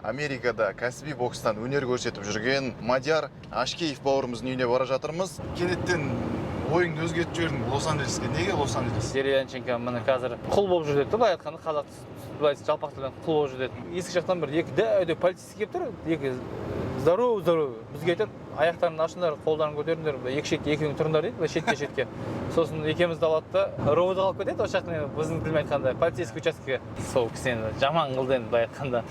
Америкада кәсіби бокстан өнер көрсетіп жүрген Мадияр Ашкеев бауырымыздың үйіне бара жатырмыз. Кенеттен ойыңды өзгертіп жібердің Лос-Анджелеске. Неге Лос-Анджелес? Деревянченко міне қазір құл болып жүр деді да, былай айтқанда, қазақ былай жалпақ тілмен құл болып жүр деді. Есік жақтан бір екі дәу дәу полицейский келіп тұр, екі здоровый здоровый. Бізге айтады: «Аяқтарыңды ашыңдар, қолдарың көтеріңдер, былай екі шетке екеуің тұрыңдар», – дейді, былай шетке шетке. Сосын екеумізді алады да, РОВД алып кетеді осы жақтан, енді біздің тілмен айтқанда, полицейский учаскеге. Сол кісі енді жаман қылды енді, былай айтқанда.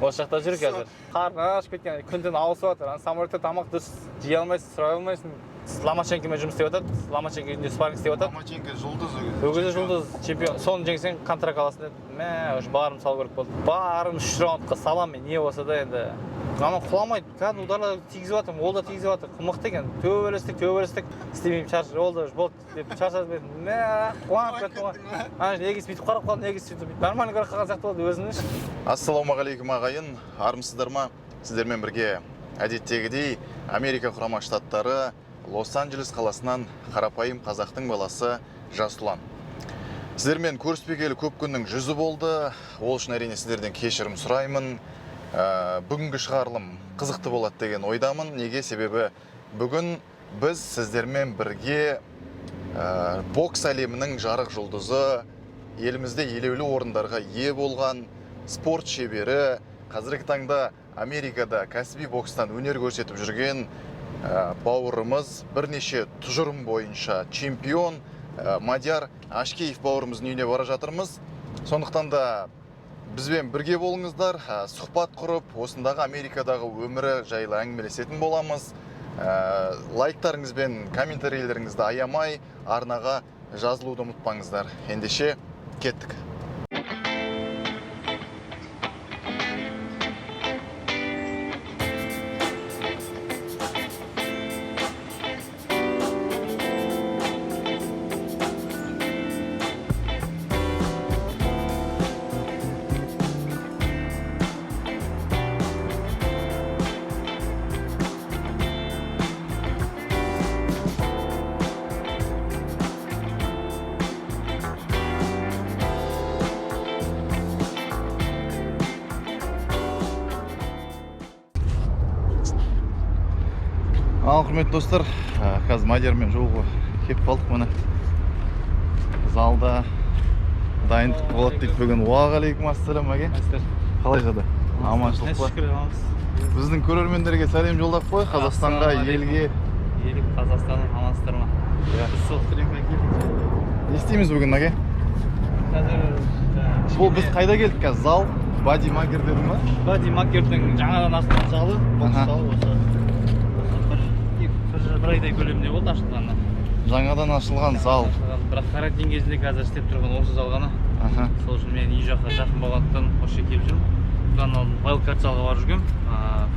Осы жақта жүр қазір, қарны ашып кеткен, күн түн ауысып жатыр. Ана самолетте тамақ дұрыс жей алмайсың, сұрай алмайсың. Ломаченкомен жұмыс істеп жатады, Ломаченко үйінде спарринг істеп жатады. Ломаченко жұлдыз ол кезде. Ол кезде жұлдыз, чемпион. Соны жеңсең, контракт аласың деді. Мә, уже барымды салу керек болды. Барым үш раундқа саламын мен, не болса да енді. Анау құламайды, кәдімгі ударлар тигізіп жатырмын, ол да тигізіп жатыр. Мықты екен. Төбелестік, төбелестік, істемеймін, ол да уже болды деп шаршап кеттім. Мә, қуанып кеттім ғой. Ана жерде Егес бүйтіп қарап қалдым, Егес сөйтіп нормально қарап қалған сияқты болды өзіне. Ассалаумағалейкум, ағайын, армысыздар ма? Сіздермен бірге әдеттегідей Америка Құрама Штаттары, Лос-Анджелес қаласынан қарапайым қазақтың баласы Жасұлан. Сіздермен көріспегелі көп күннің жүзі болды. Ол үшін, әрине, сіздерден кешірім сұраймын. Бүгінгі шығарылым қызықты болады деген ойдамын. Неге? Себебі бүгін біз сіздермен бірге бокс әлемінің жарық жұлдызы, елімізде елеулі орындарға ие болған спорт шебері, қазіргі таңда Америкада кәсіби бокстан өнер көрсетіп жүрген бауырымыз, бірнеше тұжырым бойынша чемпион Мадияр Ашкеев бауырымыздың үйіне бара жатырмыз. Сондықтан да бізбен бірге болыңыздар, сұхбат құрып, осындағы Америкадағы өмірі жайлы әңгімелесетін боламыз. Лайктарыңыз бен комментарийлеріңізді аямай, арнаға жазылуды ұмытпаңыздар. Ендеше, кеттік. Ал, құрметті достар, қазір Мадиярмен жолға келіп қалдық. Міне, залда дайындық болады дейді бүгін. Уағалейкум ассалам, әке, қалай жағдай, аманшылық па? Шүкір, аманбыз. Біздің көрермендерге сәлем жолдап қой, Қазақстанға, елге. Елім, Қазақстаным, амансыздар ма? Иә. Біз сол тренировкаға келдік. Не істейміз бүгін, әке? Қазір Бұл біз қайда келдік қазір? Зал Бади Магер дедің ба? Бади Макердің жаңадан ашылған залы, бокс залы. Осы бір екі бір айдай көлемінде болды ашылғаны. Жаңадан ашылған зал. Ашылған, бірақ карантин кезінде қазір істеп тұрған осы зал ғана. Сол үшін мен үй жаққа жақын болғандықтан, осы жерге келіп жүрмін. Бұдан алдын Wildcard залға барып жүргенмін,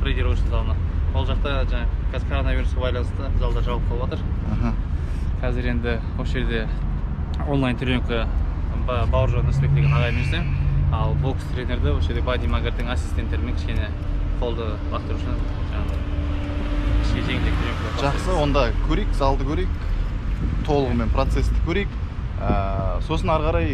Фредди Роуштың залына. Ол жақта жаңа қазір коронавирусқа байланысты залдар жабылып қалып жатыр. Қазір енді осы жерде онлайн тренировка Бауыржан Нысбек деген ағаймен жасаймын. Ал бокс тренерді осы жерде Бади Магердің ассистенттерімен кішкене қолды лақтыру үшін жаңағыдай кішкене жеңілдік тренировка. Жақсы, онда көрейік, залды көрейік, толығымен процессті көрейік. Сосын ары қарай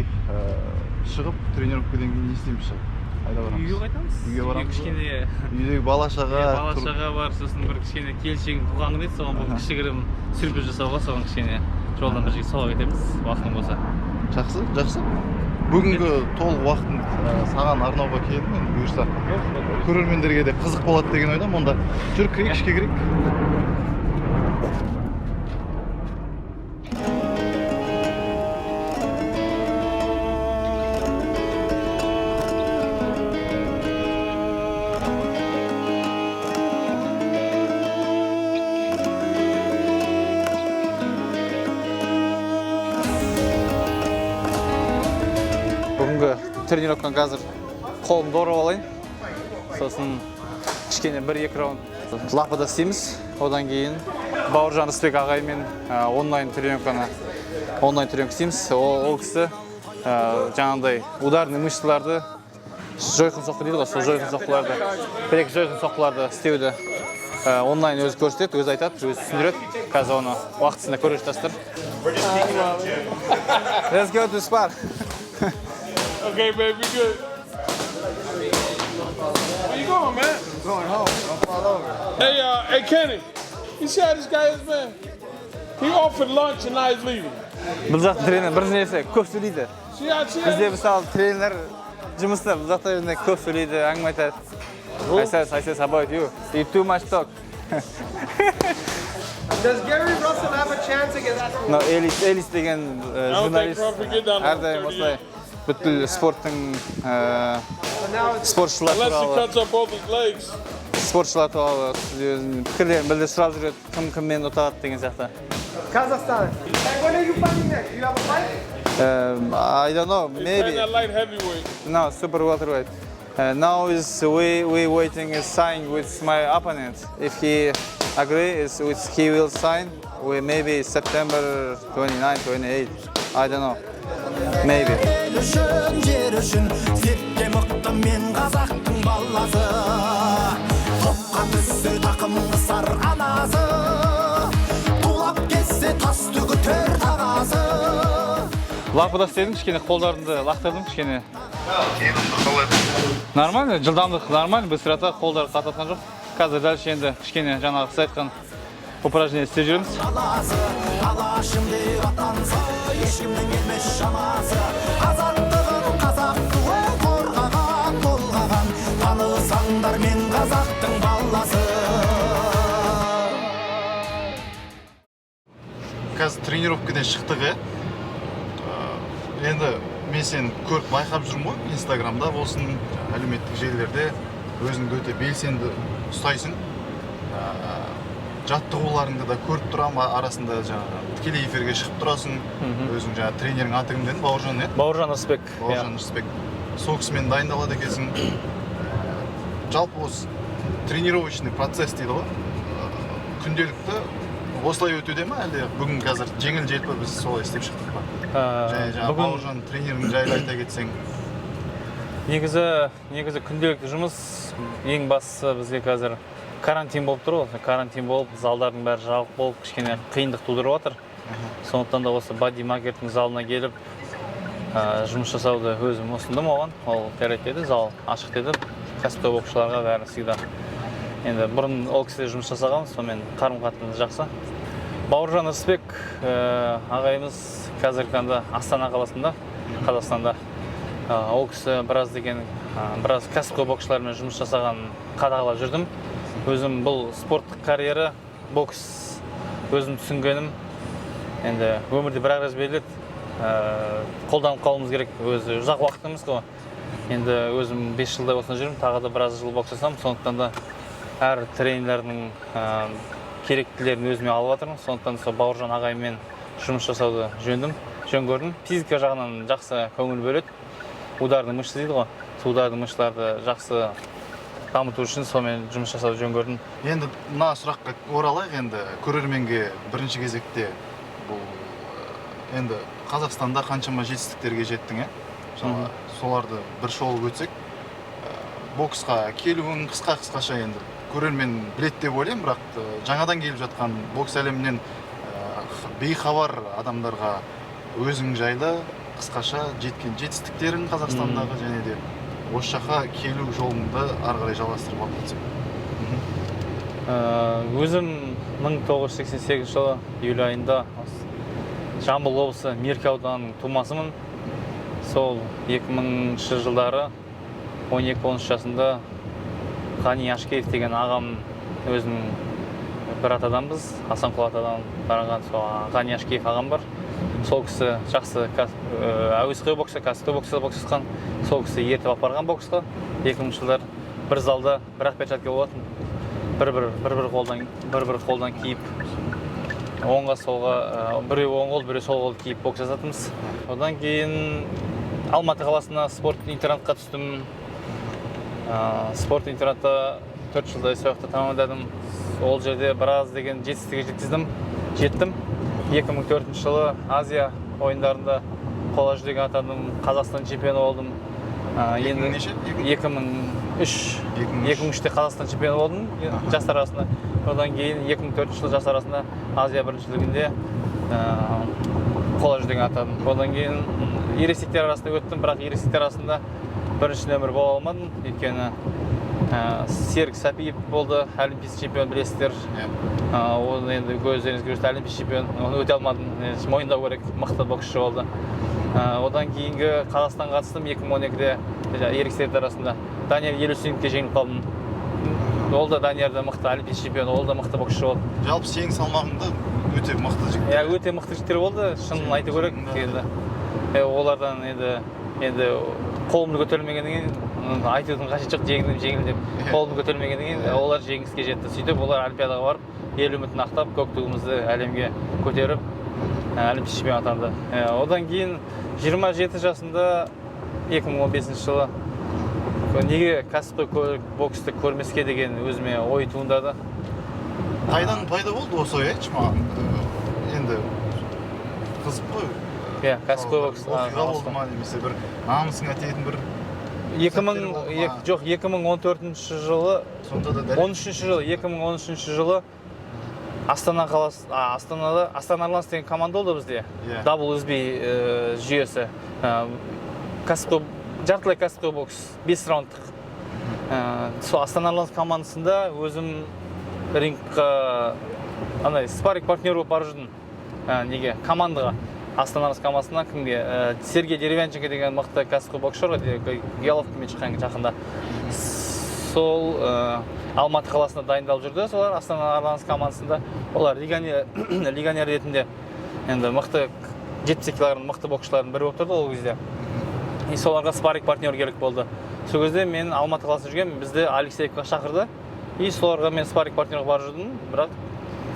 шығып, тренировкадан кейін не істейміз, шығып қайда барамыз? Үйге қайтамыз. Үйге барамыз ба? Кішкене Үйдегі бала шаға. Бала шаға бар, сосын бір кішкене келіншегім туған күн еді, соған бұл кішігірім сюрприз жасауға, соған кішкене жолдан бір жерге соға кетеміз, уақытың болса. Жақсы, жақсы. Бүгінгі толық уақытын саған арнауға келдім енді, бұйырса, көрермендерге де қызық болады деген ойдамын. Онда жүр, кірейік, ішке кірейік. Бүгінгі тренировканы қазір қолымды орап алайын, сосын кішкене бір екі раунд лапада істейміз. Одан кейін Бауыржан Рысбек ағаймен онлайн тренировканы, онлайн тренировка істейміз. Ол кісі жаңағындай ударный мышцаларды, жойқын соққы дейді ғой, сол жойқын соққыларды, бір екі жойқын соққыларды істеуді онлайн өзі көрсетеді, өзі айтады, өзі түсіндіреді. Қазір оны уақытысында көре жатасыздар. Let's go to spar. Okay, baby, good. Where you going, Going home. Don't fall over. Hey, hey, Kenny, you see how this guy is, man? He offered lunch and now he's leaving. Бұл жақтың тренері бір нәрсе көп сөйлейді. See how see Бізде, how мысалы, тренер жұмыста, бұл жақта өзіне көп сөйлейді, әңгіме айтады. I says about you. You too much talk. Does Gary Russell have a chance against Мынау Элис деген I don't think журналист Crawford get down to әрдайым осылай бүткіл спорттың Now it's спортшылар Unless he туралы cuts up both his legs. Спортшылар туралы өзінің пікірлерін білдіріп, сұрап жүреді, кім кіммен ұтады деген сияқты. Kazakhstan. Hey, when are you fighting next? Do you have a fight? I don't know, He's playing maybe. that light heavyweight. No, super welterweight. Now is we waiting a sign with my opponent. If he agree, is with he will sign. We maybe September 29, 28. I don't know. Maybe. Ел үшін, жер үшін сертте мықты мен қазақтың баласы, топқа түссе тақым қысар анасы, тулап кетсе тас үгітер тағасы. Лапыда істедім, кішкене қолдарымды лақтырдым кішкене. Нормально, жылдамдық нормально, быстрота, қолдар қататқан жоқ. Қазір дальше енді кішкене жаңағы сіз айтқан упражнение істеп жүреміз. Баласы алашым деп атанса, ешкімнің келмес шамасы, азаттығын қазақ туы қорғаған, толғаған, танысаңдар мен қазақтың баласы. Қазір тренировкадан шықтық, иә. Енді мен сені көріп, байқап жүрмін ғой, Инстаграмда болсын, әлеуметтік желілерде өзіңді өте белсенді ұстайсың. Жаттығуларыңды да көріп тұрамын, арасында жаңағы тікелей эфирге шығып тұрасың. Өзің жаңағы тренерің аты кім дедің, Бауыржан, иә? Бауыржан Ырысбек. Бауыржан Ырысбек, сол кісімен дайындалады екенсің. Жалпы осы тренировочный процесс дейді ғой, күнделікті осылай өтуде ма, әлде бүгін қазір жеңіл желпі біз солай істеп шықтық па? Және жаңағы Бүгін Бауыржан тренерің жайлы айта кетсең. Негізі күнделікті жұмыс, ең бастысы бізге қазір карантин болып тұр ғой. Карантин болып, залдардың бәрі жабық болып, кішкене қиындық тудырып жатыр. Сондықтан да осы Бадди Макерттің залына келіп, жұмыс жасауды өзім ұсындым оған. Ол жарайды деді, зал ашық деді кәсіпқой боксшыларға бәрі всегда. Енді бұрын ол кісіде жұмыс жасағанбыз, сонымен қарым қатынас жақсы. Бауыржан Ырысбек ағайымыз қазіргі таңда Астана қаласында, Қазақстанда. Ол кісі біраз деген біраз кәсіпқой боксшылармен жұмыс жасағанын қадағалап жүрдім. Өзім бұл спорттық карьера, бокс, өзім түсінгенім, енді өмірде бір ақ рет беріледі, қолданып қалуымыз керек. Өзі ұзақ уақыт емес қой. Енді өзім 5 жылдай осында жүрмін, тағы да біраз жыл бокс жасамын. Сондықтан да әр тренерлердің керектілерін өзіме алып жатырмын. Сондықтан сол Бауыржан ағаймен жұмыс жасауды жөн көрдім. Физика жағынан жақсы көңіл бөледі, ударный мышцы дейді ғой, сол ударный мышцаларды жақсы дамыту үшін сонымен жұмыс жасауды жөн көрдім. Енді мына сұраққа оралайық. Енді көрерменге бірінші кезекте бұл енді Қазақстанда қаншама жетістіктерге жеттің, иә? Мысалы, соларды бір шолып өтсек. Боксқа келуің қысқаша, енді көрермен біледі деп ойлаймын, бірақ жаңадан келіп жатқан бокс әлемінен бейхабар адамдарға өзің жайлы қысқаша жеткен жетістіктерің Қазақстандағы және де осы жаққа келу жолыңды ары қарай жалғастырып алып кетсең. Өзім 1988 жылы июль айында осы Жамбыл облысы, Мерке ауданының тумасымын. Сол 2000 жылдары 12-13 жасында Ғани Ашкеев деген ағам, өзінің бір атаданбыз, Асанқұл атадан тараған сол Ғани Ашкеев ағам бар. Сол кісі жақсы әуесқой боксшы, кәсіпқой бокста бокстасқан. Сол кісі ертіп апарған боксқа. 2000 жылдар бір залда бір ақ перчатка болатын, бір бір қолдан киіп, оңға солға, біреу оң қол, біреу сол қол киіп бокс жасатынбыз. Одан кейін Алматы қаласына спорт интернатқа түстім. Спорт интернатта 4 жылдай сол жақта тамамдадым. Ол жерде біраз деген жетістікке жеттім. 2004 жылы Азия ойындарында қола жүлдеге атандым, Қазақстан чемпионы болдым. Енді Неше? 2003. 2003. 2003-те Қазақстан чемпионы болдым жастар арасында. Одан кейін 2004 жылы жастар арасында Азия біріншілігінде қола жүлдеге атандым. Одан кейін ересектер арасында өттім, бірақ ересектер арасында бірінші нөмір бола алмадым, өйткені Серік Сәпиев болды, олимпийский чемпион, білесіздер. Оны енді көздеріңіз көрсетті, олимпийский чемпион, оны өте алмадым, енді мойындау керек, мықты боксшы болды. Одан кейінгі Қазақстанға қатыстым 2012-де ересектер арасында. Данияр Елеусіновке жеңіліп қалдым. Ол да, Данияр да мықты олимпийский чемпион, ол да мықты боксшы болды. Жалпы сенің салмағыңда өте мықты жігіттер. Иә, өте мықты жігіттер болды, шынын айту керек. Енді олардан енді қолымды көтерілмегеннен кейін, айтудың қажеті жоқ, жеңдім, жеңілдім деп. Қолымды көтерілмегеннен кейін олар жеңіске жетті. Сөйтіп олар олимпиадаға барып, ел үмітін ақтап, көк туымызды әлемге көтеріп, олимпийский чемпион атанды. Одан кейін 27 жасымда 2015 жылы неге кәсіпқой боксты көрмеске деген өзіме ой туындады. Қайдан пайда болды осы ой, айтшы маған? Енді қызық қой. Иә, кәсіпқой бокс. Оқиға болды ма, немесе бір намысыңа тиетін бір екі мың сәттер болды ма? Жоқ, 2014 жылы. Сонда да дәл 13 жылы, 2013 жылы Астана қаласы, Астанада Астана Арланс деген команда болды бізде. WSB жүйесі. Кәсіпқой, жартылай кәсіпқой бокс, 5 раундтық. Сол Астана Арланс командасында өзім рингқа андай спарринг партнер болып барып жүрдім. Неге? Командаға. Астана Арланс командасына кімге? Сергей Деревянченко деген мықты кәсіпқой боксшы бар ғой, Головкинмен шыққан жақында. Сол Алматы қаласында дайындалып жүрді солар Астана Арланс командасында. Олар легионер ретінде енді мықты 72 килограмм мықты боксшылардың бірі болып тұрды ол кезде. И соларға спарринг партнер керек болды. Сол кезде мен Алматы қаласында жүргенмін, бізді Алексеевқа шақырды. И соларға мен спарринг партнерға барып жүрдім, бірақ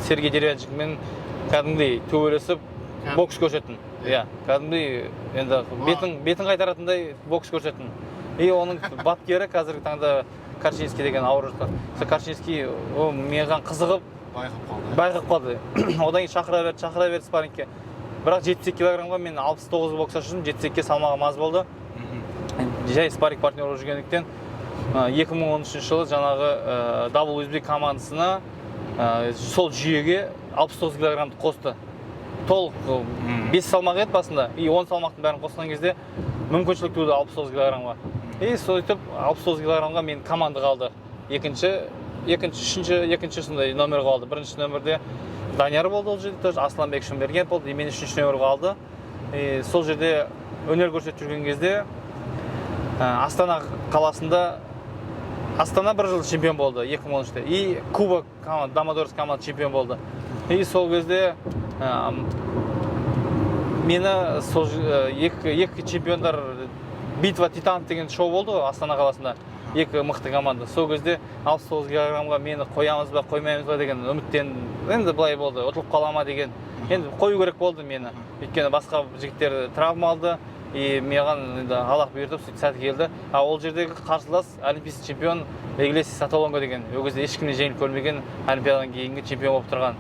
Сергей Деревянченкомен кәдімгідей төбелесіп бокс көрсеттім. Иә, кәдімгідей енді бетін қайтаратындай бокс көрсеттім. И оның бапкері қазіргі таңда Корчинский деген ауырып жатқан. Сол Корчинский, о, маған қызығып байқап қалды. Байқап қалды. Одан кейін шақыра берді, шақыра берді спаррингке. Бірақ 72 килограммға мен 69 боксқа жүрдім, 72-ге салмағым аз болды. Жай спарринг партнер болып жүргендіктен, 2013 жылы жаңағы WSB командасына, сол жүйеге 69 килограммды қосты. Толық 5 салмақ еді басында, и 10 салмақтың бәрін қосқан кезде мүмкіншілік туды 69 килограммға. И сөйтіп 69 килограммға мен команда қалды. Екінші, үшінші, екінші сондай номер қалды. Бірінші нөмірде Данияр болды ол жерде тоже, Асланбек Шымбергенов болды, и мен үшінші нөмір қалды. И сол жерде өнер көрсетіп жүрген кезде Астана қаласында Астана бір жыл чемпион болды 2013-те. И Куба команда, Домодорс команда чемпион болды. И сол кезде мені сол екі чемпиондар, битва титанов деген шоу болды ғой Астана қаласында, екі мықты команда. Сол кезде 69 килограммға мені қоямыз ба, қоймаймыз ба деген үміттен, енді былай болды, ұтылып қала ма деген. Енді қою керек болды мені, өйткені басқа жігіттер травма алды. И маған енді Аллах бұйыртып, сөйтіп сәті келді. А ол жердегі қарсылас олимпийский чемпион Иглесиас Сотолонго деген, ол кезде ешкімнен жеңіліп көрмеген, олимпиададан кейінгі чемпион болып тұрған.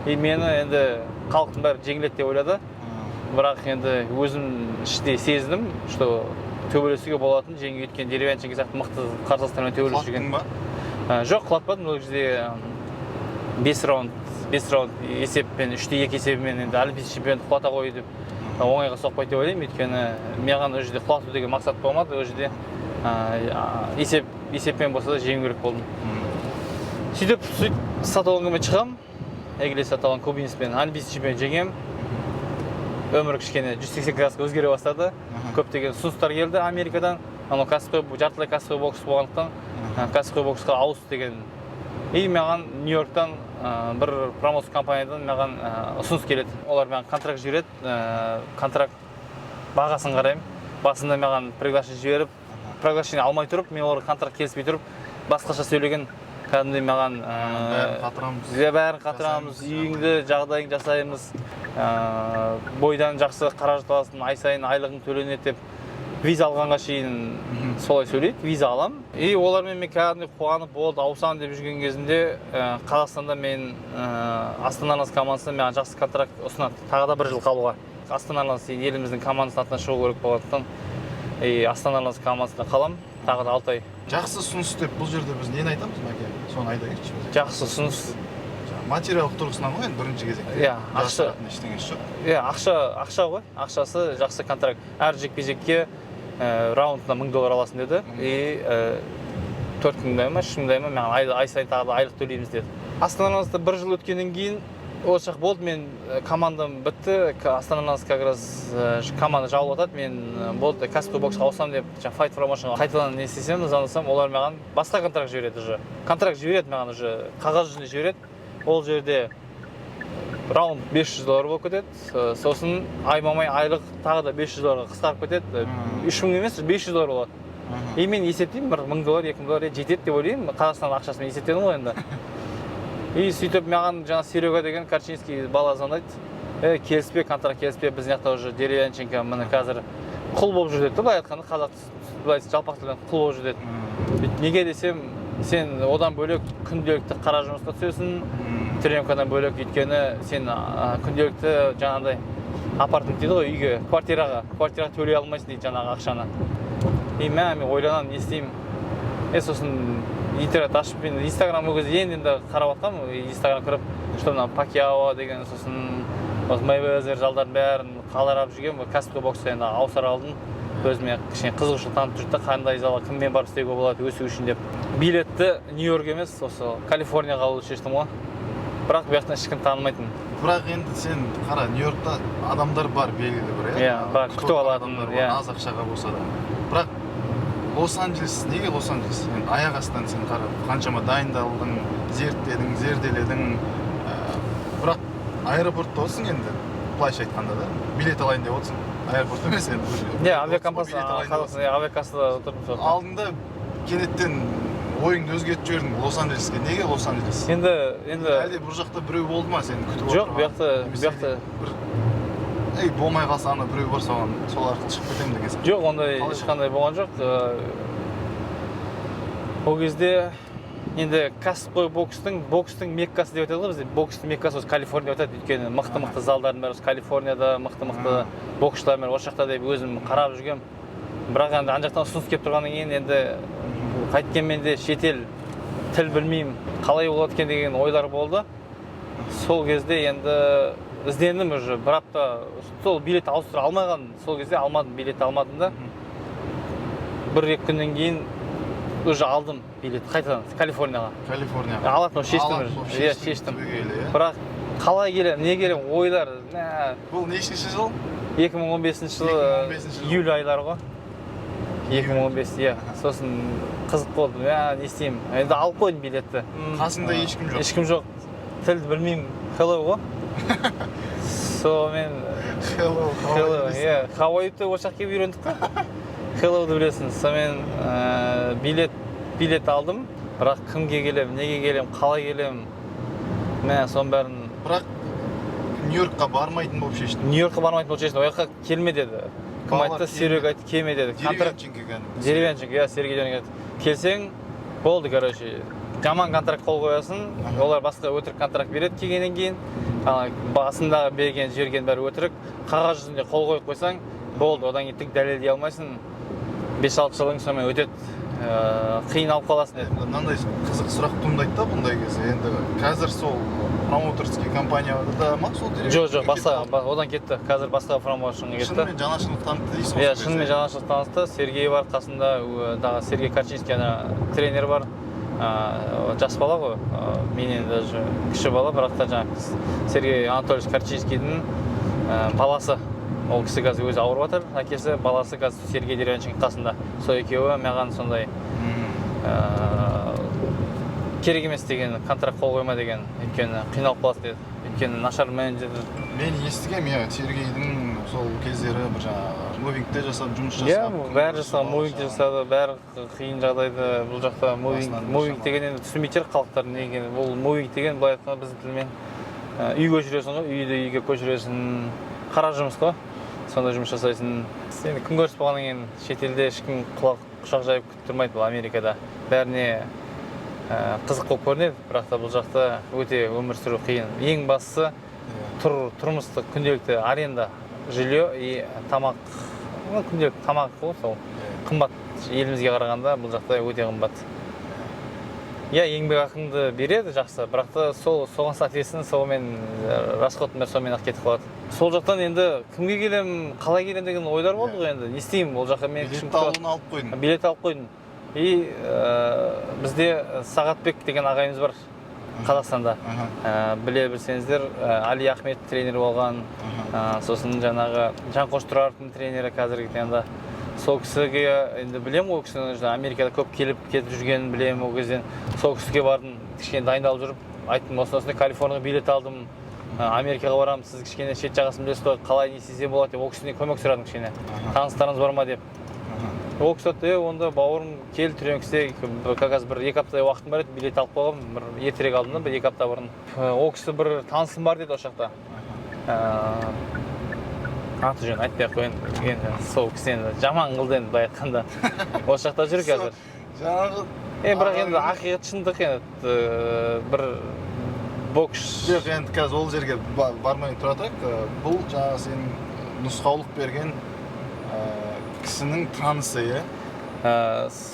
И мені енді халықтың бәрі жеңіледі деп ойлады, бірақ енді өзім іштей сезіндім, что төбелесуге болатын, жеңіп, өйткені Деревянченко сияқты мықты қарсыластармен төбелесіп жүрген. Құлаттың ба? Жоқ, құлатпадым. Ол жерде 5 раунд, 5 раунд есеппен, 3:2 есебімен. Енді олимпийский чемпионды құлата қою деп оңайға соқпайды деп ойлаймын, өйткені маған ол жерде құлату деген мақсат болмады. Ол жерде есеппен болса да жеңу керек болдым. Сөйтіп Сотолонгомен шығамын, Иглесиас Сотолонго кубинецпен, олимпийский чемпион жеңемін. Өмір кішкене 180 градусқа өзгере бастады. Көптеген ұсыныстар келді Америкадан. Анау кәсіпқой, жартылай кәсіпқой бокс болғандықтан, кәсіпқой боксқа ауыс деген. И маған Нью Йорктан бір промоушн компаниядан маған ұсыныс келеді. Олар маған контракт жібереді. Контракт бағасын қараймын. Басында маған приглашение жіберіп, приглашение алмай тұрып, мен оларға контракт келіспей тұрып, басқаша сөйлеген кәдімгідей маған. Бәрін қатырамыз. Иә, бәрін қатырамыз, жасаймыз. Үйіңді, жағдайыңды жасаймыз, бойдан жақсы қаражат аласың, ай сайын айлығың төленеді деп, виза алғанға шейін солай сөйлейді. Виза аламын, и олармен мен кәдімгідей қуанып, болды, ауысамын деп жүрген кезімде, Қазақстанда мен Астана Арланс командасына маған жақсы контракт ұсынады, тағы да бір жыл қалуға. Астана Арланс еліміздің командасының атынан шығу керек болғандықтан, и Астана Арланс командасында қаламын тағы да 6 ай. Жақсы ұсыныс деп бұл жерде біз нені айтамыз, Мәке, соны айта кетші бізге. Жақсы ұсыныс. Жаңағы материалдық тұрғысынан ғой енді бірінші кезекте. Иә, ақша. Жасыратын ештеңесі жоқ. Иә, ақша ғой, ақшасы жақсы контракт. Әр жекпе жекке раундына 1000 доллар аласың деді. И 4000-дай ма, 3000-дай ма, маған ай сайын тағы да айлық төлейміз деді. Астана бір жыл өткеннен кейін осы жақ болды, мен командам бітті. Астана как раз команда жабылып жатады. Мен болды, кәсіпқой боксқа ауысамын деп, жаңағы Fight Promotion қайтадан не істесем, звондасам, олар маған басқа контракт жібереді уже. Контракт жібереді маған уже, қағаз жүзінде жібереді. Ол жерде раунд 500 доллар болып кетеді. Сосын айма-ай айлық тағы да 500 долларға қысқарып кетеді. 3000 емес, 500 доллар болады. И мен есептеймін, бір 1000 доллар, 2000 доллар жетеді деп ойлаймын, Қазақстан ақшасымен есептедім ғой енді. И сөйтіп маған жаңа Серега деген Корчинский бала звондайды: «Е, келіспе, контракт келіспе, біз мына жақта уже Деревянченко міне қазір құл болып жүр», – деді да. Былай айтқанда, қазақ, былай жалпақ тілмен, құл болып жүр деді. Неге десем, сен одан бөлек күнделікті қара жұмысқа түсесің тренировкадан бөлек, өйткені сен күнделікті жаңағыдай апартмент дейді ғой, үйге, квартираға төлей алмайсың дейді жаңағы ақшаны. И мә, мен ойланамын, не істеймін. Е, сосын интернет ашып, мен Инстаграм ол кезде енді енді қарап жатқанмын. Инстаграм кіріп, что мына Пакьяо деген, сосын осы Мейвезер залдардың бәрін қарап жүргенмін. Кәсіпқой боксқа енді ауысар алдын өзіме кішкене қызығушылық танытып жүрді да, қандай залға кіммен барып істеуге болады өсу үшін деп. Билетті Нью Йорк емес, осы Калифорнияға алуды шештім ғой, бірақ бұл жақтан ешкім танымайтын. Бірақ енді сен қара, Нью Йоркта адамдар бар белгілі бір, иә? Иә, бар, күтіп алатын, адамдар бар, иә. аз ақшаға болса да. Бірақ Лос Анджелес, неге Лос Анджелес енді? Аяқ астынан сен қара, қаншама дайындалдың, зерттедің, зерделедің, бірақ аэропортта отырсың енді, былайша айтқанда да, билет алайын деп отырсың. Аэропорт емес енді уже. Иә, авиакомпания. Билет алайын деп Қазақстан, иә, авиакассада отырдым сол. Алдында кенеттен ойыңды өзгертіп жібердің Лос Анджелеске. Неге Лос Анджелес? Енді Әлде бұл жақта біреу болды ма сені күтіп Жоқ, отырған? бұл жақта бұл Немесе жақта бір, ей, болмай қалса, ана біреу бар, соған, сол арқылы шығып кетемін деген сияқты. Жоқ, ондай Қалай? ешқандай болған жоқ. Ол кезде енді кәсіпқой бокстың меккасы деп айтады ғой бізде. Бокстың меккасы осы Калифорния деп айтады, өйткені мықты мықты залдардың бәрі осы Калифорнияда, мықты мықты боксшылар бәрі осы жақта деп өзім қарап жүргенмін. Бірақ енді ана жақтан ұсыныс келіп тұрғаннан кейін, енді қайткенмен де шетел, тіл білмеймін, қалай болады екен деген ойлар болды. Сол кезде енді іздендім уже бір апта. Сол билет ауыстыра алмай қалдым, сол кезде алмадым, билет алмадым да, бір екі күннен кейін уже алдым билет қайтадан Калифорнияға. Калифорнияға. Алатын болып шештім Алатын уже. болып Иә, шештің шештім. түбегейлі, иә? Бірақ қалай келемін, не келемін, ойлар мә. Бұл нешінші жыл? 2015 жылы. 2015 жыл. Июль айлары ғой, 2015, иә. Сосын қызық болды, мә, не істеймін енді, алып қойдым билетті. Қасыңда ешкім жоқ. Ешкім жоқ, тілді білмеймін, hello ғой, сонымен. Hello, how are Hello, you? иә, how are you-ті осы жаққа келіп үйрендік қой, hello-ды білесің. Сонымен билет алдым, бірақ кімге келемін, неге келемін, қалай келемін, мә, соның бәрін. Бірақ Нью Йоркқа бармайтын болып шештің. Нью Йоркқа бармайтын болып шештім. Ол жаққа келме деді. Кім Балалар айтты? келме. Серега айтты, келме деді. Контракт Деревянченко кәдімгі. Деревянченко, иә, Сергей Деревянченко айтты: «Келсең болды, короче, жаман контракт қол қоясың, олар басқа өтірік контракт береді келгеннен кейін, ана басындағы берген жіберген бәрі өтірік, қағаз жүзінде қол қойып қойсаң болды, одан кейін түк дәлелдей алмайсың, 5-6 жылың сонымен өтеді, қиналып қаласың», – деді. Енді мынандай қызық сұрақ туындайды да бұндай кезде. Енді қазір сол промоутерский компанияда ма сол Жоқ, басқа, кетіп қалды? одан кетті, қазір басқа промоушнға кетті. Шынымен жанашырлық танытты дейсің ғой Иә, сол кезде. шынымен жанашырлық танытты. Сергей бар қасында, тағы Сергей Корчинский, ана тренер бар. Жас бала ғой, менен даже кіші бала, бірақ та жаңағы Сергей Анатольевич Корчинскийдің баласы. Ол кісі қазір өзі ауырып жатыр, әкесі, баласы қазір Сергей Деревянченко қасында. Сол екеуі маған сондай керек емес деген контракт қол қойма деген, өйткені қиналып қаласың деді, өйткені нашар менеджер. Мен естігемін, иә, Сергейдің сол кездері бір жаңағы мувингте жасап, жұмыс Иә, жасап. Бәрі жасаған, мувинг жасады, бәрі қиын жағдайда бұл жақта мувинг. Басынан Мувинг біршама. Деген енді түсінбейтін шығар халықтар не екенін. Бұл мувинг деген, былай айтқанда, біздің тілмен үй көшіресің ғой, үйді үйге көшіресің, қара жұмыс қой, сондай жұмыс жасайсың. Енді күнкөріс болғаннан кейін шетелде ешкім құлақ құшақ жайып күтіп тұрмайды. Бұл Америкада бәріне қызық болып көрінеді, бірақ та бұл жақта өте өмір сүру қиын. Ең бастысы тұрмыстық күнделікті аренда, жилье и тамақ, ну, күнделікті тамақ қой, сол қымбат. Елімізге қарағанда бұл жақта өте қымбат. Иә, еңбек ақыңды береді жақсы, бірақ та сол соған соответственно сонымен расходтың бәрі сонымен ақ кетіп қалады. Сол жақтан енді кімге келемін, қалай келемін деген ойлар болды ғой. Енді не істеймін, ол жаққа мен Билетті алуын алып қойдың. Билет алып қойдым. И бізде Сағатбек деген ағайымыз бар Қазақстанда. Біле білсеңіздер, Али Ахмет тренер болған, сосын жаңағы Жанқош Тұраровтың тренері қазіргі таңда. Сол кісіге енді білемін, ол кісінің жаңа Америкада көп келіп кетіп жүргенін білемін ол кезден. Сол кісіге бардым, кішкене дайындалып жүріп айттым: осындай осындай Калифорнияға билет алдым, Америкаға барамын, сіз кішкене шет жағасын білесіз ғой, қалай, не істесем болады деп, ол кісіден көмек сұрадым, кішкене таныстарыңыз бар ма деп. Ол кісі айтты: «Е, онда, бауырым, кел тренингте». Как раз 1-2 аптадай уақытым бар еді, билет алып қойғанмын, бір ертерек алдым да, 1-2 апта бұрын. Ол кісі бір танысым бар деді ол жақта. Аты жөнін айтпай ақ қояйын енді, сол кісі енді жаман қылды енді, былай айтқанда, осы жақта жүр қазір. Жаңағы Е, бірақ енді ақиқат, шындық енді, бір бокс Жоқ, енді қазір ол жерге бармай тұра тұрайық. Бұл жаңағы сенің нұсқаулық берген кісінің танысы, иә?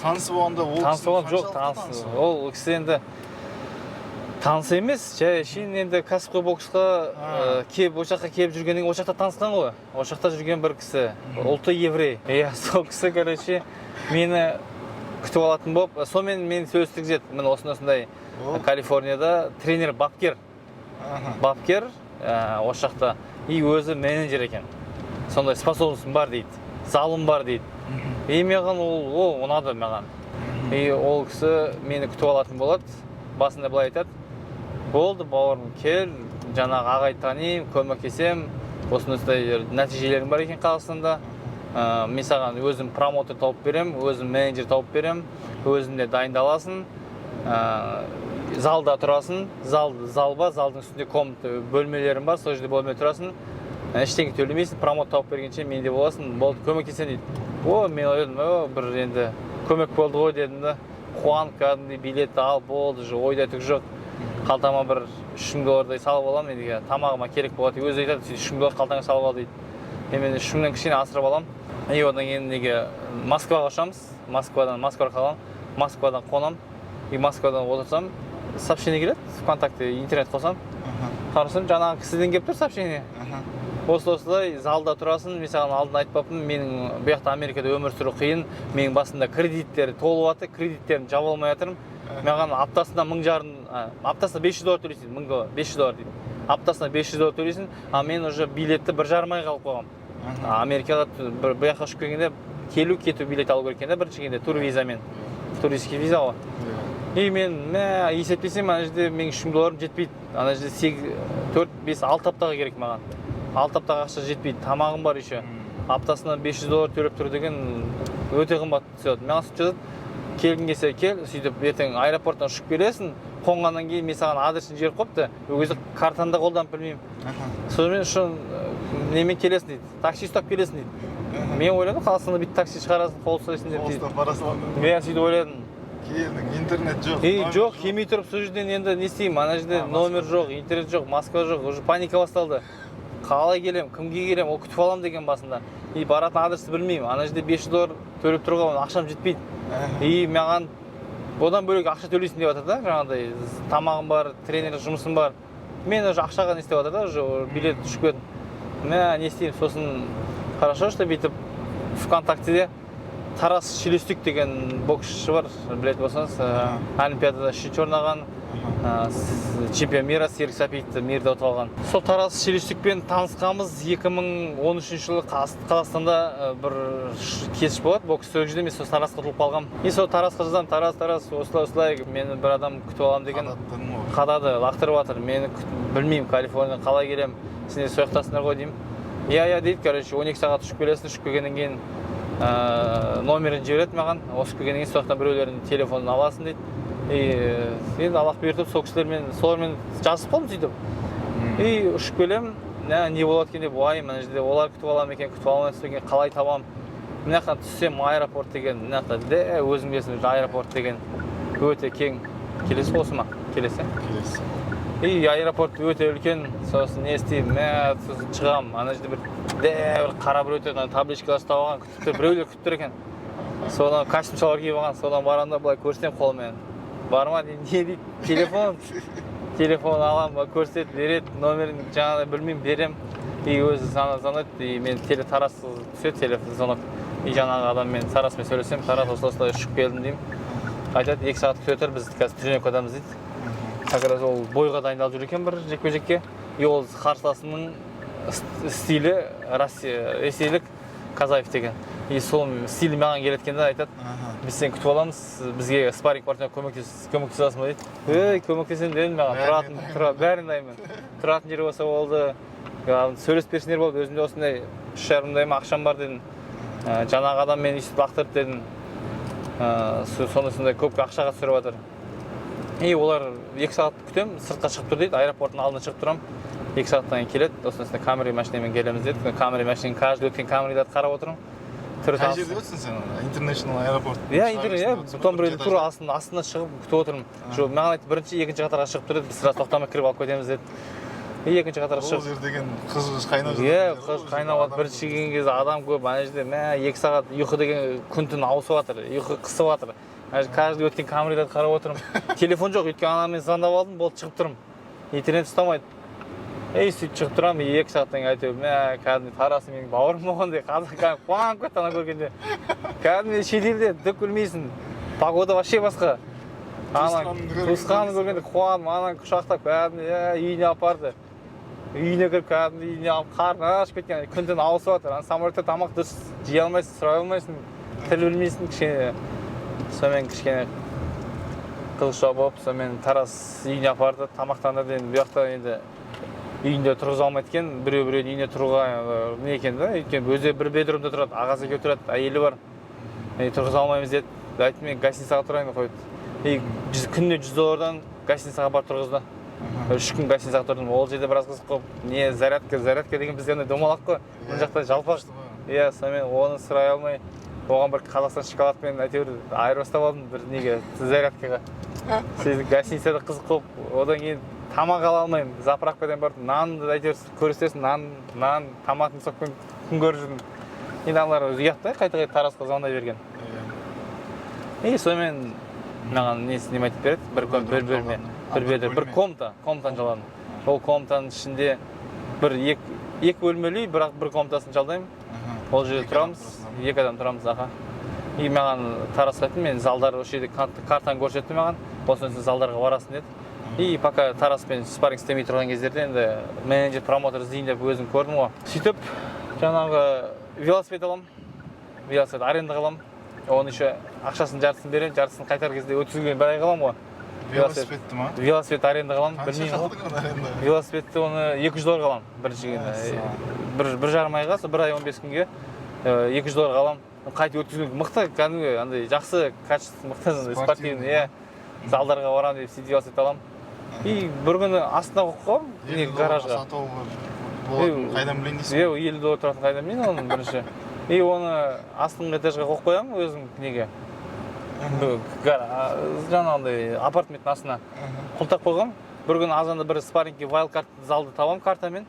Танысы болғанда, ол Танысы кісінің болған жоқ. қаншалықты Танысы танысы? Ол кісі енді танысы емес, жай әшейін енді кәсіпқой боксқа келіп, ол жаққа келіп жүргеннен кейін ол жақта танысқан ғой, ол жақта жүрген бір кісі, ұлты еврей, иә. Сол кісі, короче, мені күтіп алатын болып, сонымен мені сөйлестіргізеді: міне, осындай осындай Ол? Калифорнияда тренер, бапкер, бапкер осы жақта и өзі менеджер екен, сондай способность ым бар дейді, залым бар дейді. И маған ол ұнады маған. И ол кісі мені күтіп алатын болады. Басында былай айтады: болды, бауырым, кел, жаңағы ағайды танимын, көмектесемін, осындай осындай нәтижелерің бар екен Қазақстанда, мен саған өзім промоутер тауып беремін, өзім менеджер тауып беремін, өзің де дайындаласың, залда тұрасың, зал бар, залдың үстінде комната, бөлмелерім бар, сол жерде бөлме тұрасың, ештеңе төлемейсің, промоутер тауып бергенше менде боласың, болды, көмектесемін дейді. О, мен ойладым: о, бір енді көмек болды ғой дедім да, қуанып кәдімгідей билетті алып, болды, уже ойда түк жоқ, қалтама бір 3000 доллардай салып аламын енді, тамағыма керек болады. Өзі айтады: сен 3000 доллар қалтаңа салып ал дейді. Мен 3000-нан кішкене асырып аламын. И одан кейін неге, Москваға ұшамыз, Москвадан Москваға қаламын, Москвадан қонамын. И Москвадан отырсам, сообщение келеді ВКонтакте, интернет қосамын, қарасам, жаңағы кісіден келіп тұр сообщение: осы осылай залда тұрасың, мен саған алдын айтпаппын, менің бұл жақта Америкада өмір сүру қиын, менің басымда кредиттер толып жатыр, кредиттерімді жаба алмай жатырмын, маған аптасына 1500, аптасына 500 доллар төлейсің дейді, 1000 доллар, 500 доллар дейді, аптасына 500 доллар төлейсің. А мен уже билетті 1,5 айға алып қойғанмын. Америкаға бір бұл жаққа ұшып келгенде келу кету билет алу керек екен да, бірінші келгенде турвизамен, туристский виза ғой. И мен мә, есептесем, ана жерде менің 3000 долларым жетпейді, ана жерде 8, 4, 5, 6 аптаға керек маған, 6 аптаға ақша жетпейді, тамағым бар еще, аптасына 500 доллар төлеп тұр деген өте қымбат түседі маған. Сөйтіп жазады: келгің келсе кел, сөйтіп ертең аэропорттан ұшып келесің, қонғаннан кейін мен саған адресін жіберіп қойыпты, ол кезде картаны да қолданып білмеймін, сонымен үшін немен келесің дейді, такси ұстап келесің дейді. Мен ойладым, Қазақстанда бүйтіп такси шығарасың, қол ұстайсың деп Қол дейді. ұстап бара саламын. Мен сөйтіп ойладым. Келдің, интернет жоқ. И номер. Жоқ, келмей тұрып сол жерден енді не істеймін ана жерде? А, Номер жоқ, интернет жоқ, Москва жоқ, уже паника басталды: қалай келемін, кімге келемін, ол күтіп аламын деген басында, и баратын адресті білмеймін, ана жерде 500 доллар төлеп тұруға ақшам жетпейді, и маған одан бөлек ақша төлейсің деп жатыр да, жаңағыдай тамағым бар, тренер жұмысым бар, мен уже ақшаға не істеп жатыр да, уже билет ұшып кеттім, мә, не істеймін? Сосын хорошо, что бүйтіп ВКонтактеде Тарас Шелестюк деген боксшы бар, білетін болсаңыз, олимпиадада үшінші орын алған, чемпион мира, Серік Сәпиевті мирде ұтып алған. Сол Тарас Шелестюкпен танысқанбыз 2013 жылы. Қазақстанда бір кеш болады бокс, сол жерде мен сол Тарасқа ұтылып қалғанмын. И сол Тарасқа жазамын: «Тарас, Тарас, осылай осылай, мені бір адам күтіп аламын деген». Қадаттың ғой. Қадады, лақтырып жатыр мені. Білмеймін, Калифорнияға қалай келемін, сендер сол жақтасыңдар ғой деймін. Иә, иә дейді. Короче, 12 сағат ұшып келесің, ұшып келгеннен кейін номерін жібереді маған, ұшып келгеннен кейін сол жақтан біреулердің телефонын аласың дейді. И енді Аллах бұйыртып, сол кісілермен, солармен жазысып қалдым сөйтіп. И ұшып келемін, не болады екен деп уайым, ана жерде олар күтіп ала ма екен, күтіп ала алмас па екен, қалай табамын? Мына жақтан түссем, аэропорт деген мына жақта де, өзің білесің уже, аэропорт деген өте кең. Келесі осы ма, келесі? Келесі. И аэропорт өте үлкен. Сосын не істеймін, мә, сосын шығамын, ана жерде бір де бір қара біреу өтеді, ана табличкалар ұстап алған, күтіп тұр, біреулер күтіп тұр екен, содан костюм шалбар киіп алған. Содан барамын да, былай көрсетемін қолыммен: бар ма дейді, не дейді, телефон. Телефон аламын, былай көрсетеді, береді номерін, жаңағыдай білмеймін, беремін. И өзі звондайды, и мен теле Тарас түседі телефон, звонок. И жаңағы адаммен, Тараспен сөйлесемін. «Тарас, осылай, осылай ұшып келдім», – деймін. Айтады: «2 сағат күте тұр, біз қазір тренировкадамыз», – дейді. Как раз ол бойға дайындалып жүр екен бір жекпе жекке и ол қарсыласының стилі Россия, ресейлік Казаев деген, и сол стилі маған келеді екен да. Айтады: «Біз сені күтіп аламыз, бізге спарринг партнер көмектесе аласың ба?» – дейді. «Ей, көмектесемін», – дедім. Маған тұратын бәрін дайынмын, тұратын жер болса болды, главное, сөйлесіп берсеңдер болды, өзімде осындай 3,5 мыңдай ма ақшам бар дедім. Жаңағы адам мені өйстіп лақтырды дедім. Сондай сондай көп ақшаға түсіріп жатыр. И олар 2 сағат күтемін, сыртқа шығып тұр дейді, аэропорттың алдына шығып тұрамын. 2 сағаттан кейін келеді, осындай осындай Камри машинамен келеміз деді. Камри машина, каждый өткен Камриларды қарап отырмын, түрі Қай таныс. жерде отырсың сен? International аэропорт? Иә, иә, том біреуді тура астына шығып күтіп отырмын. Жоқ, маған айтты: «Бірінші, екінші қатарға шығып тұр», – деді. «Біз сразу тоқтамай кіріп алып кетеміз», – деді. И екінші қатарға Ол шығып жер деген қыз қыз қайнап жатқан Иә, жер ғой, қыз ол жерде қайнап жатыр. адам Бірінші көп. келген кезде адам көп ана жерде. Мә, 2 сағат ұйқы деген күн түн ауысып жатыр, ұйқы қысып жатыр. Ана жерде каждый өткен Камриларды қарап отырмын. Телефон жоқ, өйткені анамен звондап алдым, болды, шығып тұрмын, интернет ұстамайды. Ей, сөйтіп шығып тұрамын. И 2 сағаттан кейін әйтеуір, мә, кәдімгі Тарас менің бауырым болғандай, қазақ, кәдімгі қуанып кетті ана көргенде. Кәдімгі шетелде түк білмейсің, погода вообще басқа. Ана Туысқаныңды көргенде. Туысқанын көргенде қуанып, ананы құшақтап, кәдімгі, иә, үйіне апарды. Үйіне кіріп, кәдімгі үйіне алып, қарны ашып кеткен, күн түн ауысып жатыр. Ана самолетте тамақ дұрыс жей алмайсың, сұрай алмайсың, тіл білмейсің кішкене. Сонымен кішкене қызықша болып, сонымен Тарас үйіне апарды, тамақтандырды. Енді бұл жақта енді үйінде тұрғыза алмайды екен, біреу біреудің үйіне тұруға не екен да, өйткені өзі бір bedroom да тұрады, ағасы екеуі тұрады, әйелі бар. И тұрғыза алмаймыз деді. Айттым: «Мен гостиницаға тұрайын», – деп қойды. И күніне 100 доллардан гостиницаға барып тұрғызды. 3 күн гостиницаға тұрдым. Ол жерде біраз қызық болып, не, зарядка, зарядка деген бізде андай домалақ қой, мына жақта жалпақ. Иә, сонымен оны сұрай алмай, оған бір Қазақстан шоколадпен әйтеуір айырбастап алдым бір неге, зарядкаға. Сөйтіп гостиницада қызық болып, одан кейін тамақ ала алмаймын, заправкадан барып нанды әйтеуір көрсетесің, нан, томатный сокпен күн көріп жүрдім. Енді аналар ұят та, қайта қайта Тарасқа звондай берген. И сонымен маған несі неме айтып береді, бір бөлме, бір бөлме, бір комнатаны жалдадым. Ол комнатаның ішінде бір екі бөлмелі үй, бірақ бір комнатасын жалдаймын. Ол жерде Екі адам тұрамыз. тұрасыңдар ма? Екі адам тұрамыз, аха. И маған Тарас айтты, мен залдар осы жерде, картаны көрсетті маған, осыдан сен залдарға барасың деді. И пока Тараспен спарринг істемей тұрған кездерде енді менеджер, промоутер іздейін деп өзім көрдім ғой. Сөйтіп жаңағы велосипед аламын, велосипед арендаға аламын. Оны еще ақшасын жартысын беремін, жартысын қайтар кезде, өткізген бір ай қаламын ғой. Велосипедті ма? Велосипед арендаға аламын. Қанша Білмеймін ғой. алдың оны арендаға? Велосипедті, оны 200 долларға аламын бірінші күні. Мәссаған. 1,5 айға, сол бір ай 15 күнге 200 долларға аламын. Қайтып өткізген мықты, кәдімгі андай жақсы, качество мықты, андай Спортивный. Спортивный, иә. Залдарға барамын деп сөйтіп велосипед аламын. И бір күні астына қойып қоямын не, 50 долларға гаражға. сатып алуға болатынын қайдан білейін дейсің? Иә, 50 доллар тұратынын қайдан білейін оны бірінші. И оны астыңғы этажға қойып қоямын өзім, неге, жаңағындай апартаменттің астына құлыптап қойғанмын. Бір күні азанда бір спаррингке Wildcard залды табамын картамен.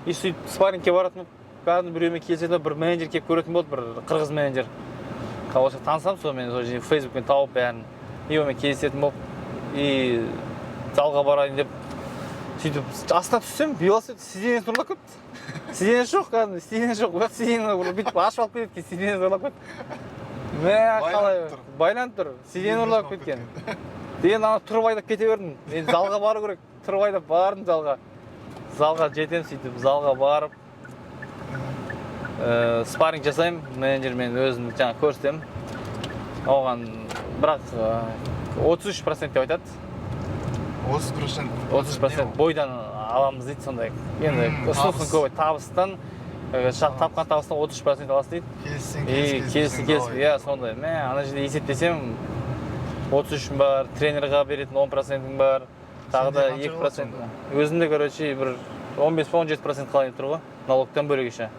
И сөйтіп спаррингке баратын болып, кәдімгі біреумен келісетін, бір менеджер келіп көретін болды, бір қырғыз менеджер. Осы танысамын сонымен, сол жерде Фейсбукпен тауып бәрін, и онымен кездесетін болып, и залға барайын деп сөйтіп астына түссем, велосипед сиденьесін ұрлап кетті. Сиденьесі жоқ, кәдімгі сиденье жоқ, бірақ сиденьені бүйтіп ашып алып кетеді екен, сиденьесін ұрлап кетті. Мә, қалай Байланып тұр. Байланып тұр, сиденье ұрлап кеткен. Енді ана тұрып айдап кете бердім, енді залға бару керек. Тұрып айдап бардым залға. Залға жетемін, сөйтіп залға барып спарринг жасаймын менеджермен, өзім жаңағы көрсетемін оған. Бірақ 33% деп айтады. 30%? 33% бойдан аламыз дейді, сондай енді ұсынысын Табыс. көп, табыстан, тапқан табыстан 33% аласың дейді. Келіссең, И келісін, келіс, иә, сондай. Мә, ана жерде есептесем, 33 бар, тренерға беретін 10%-ің бар, тағы да Сенде қанша екі қалады процент. Өзімде, короче, бір 15 па, 17% қалайын тұр ғой, налогтан бөлек еще.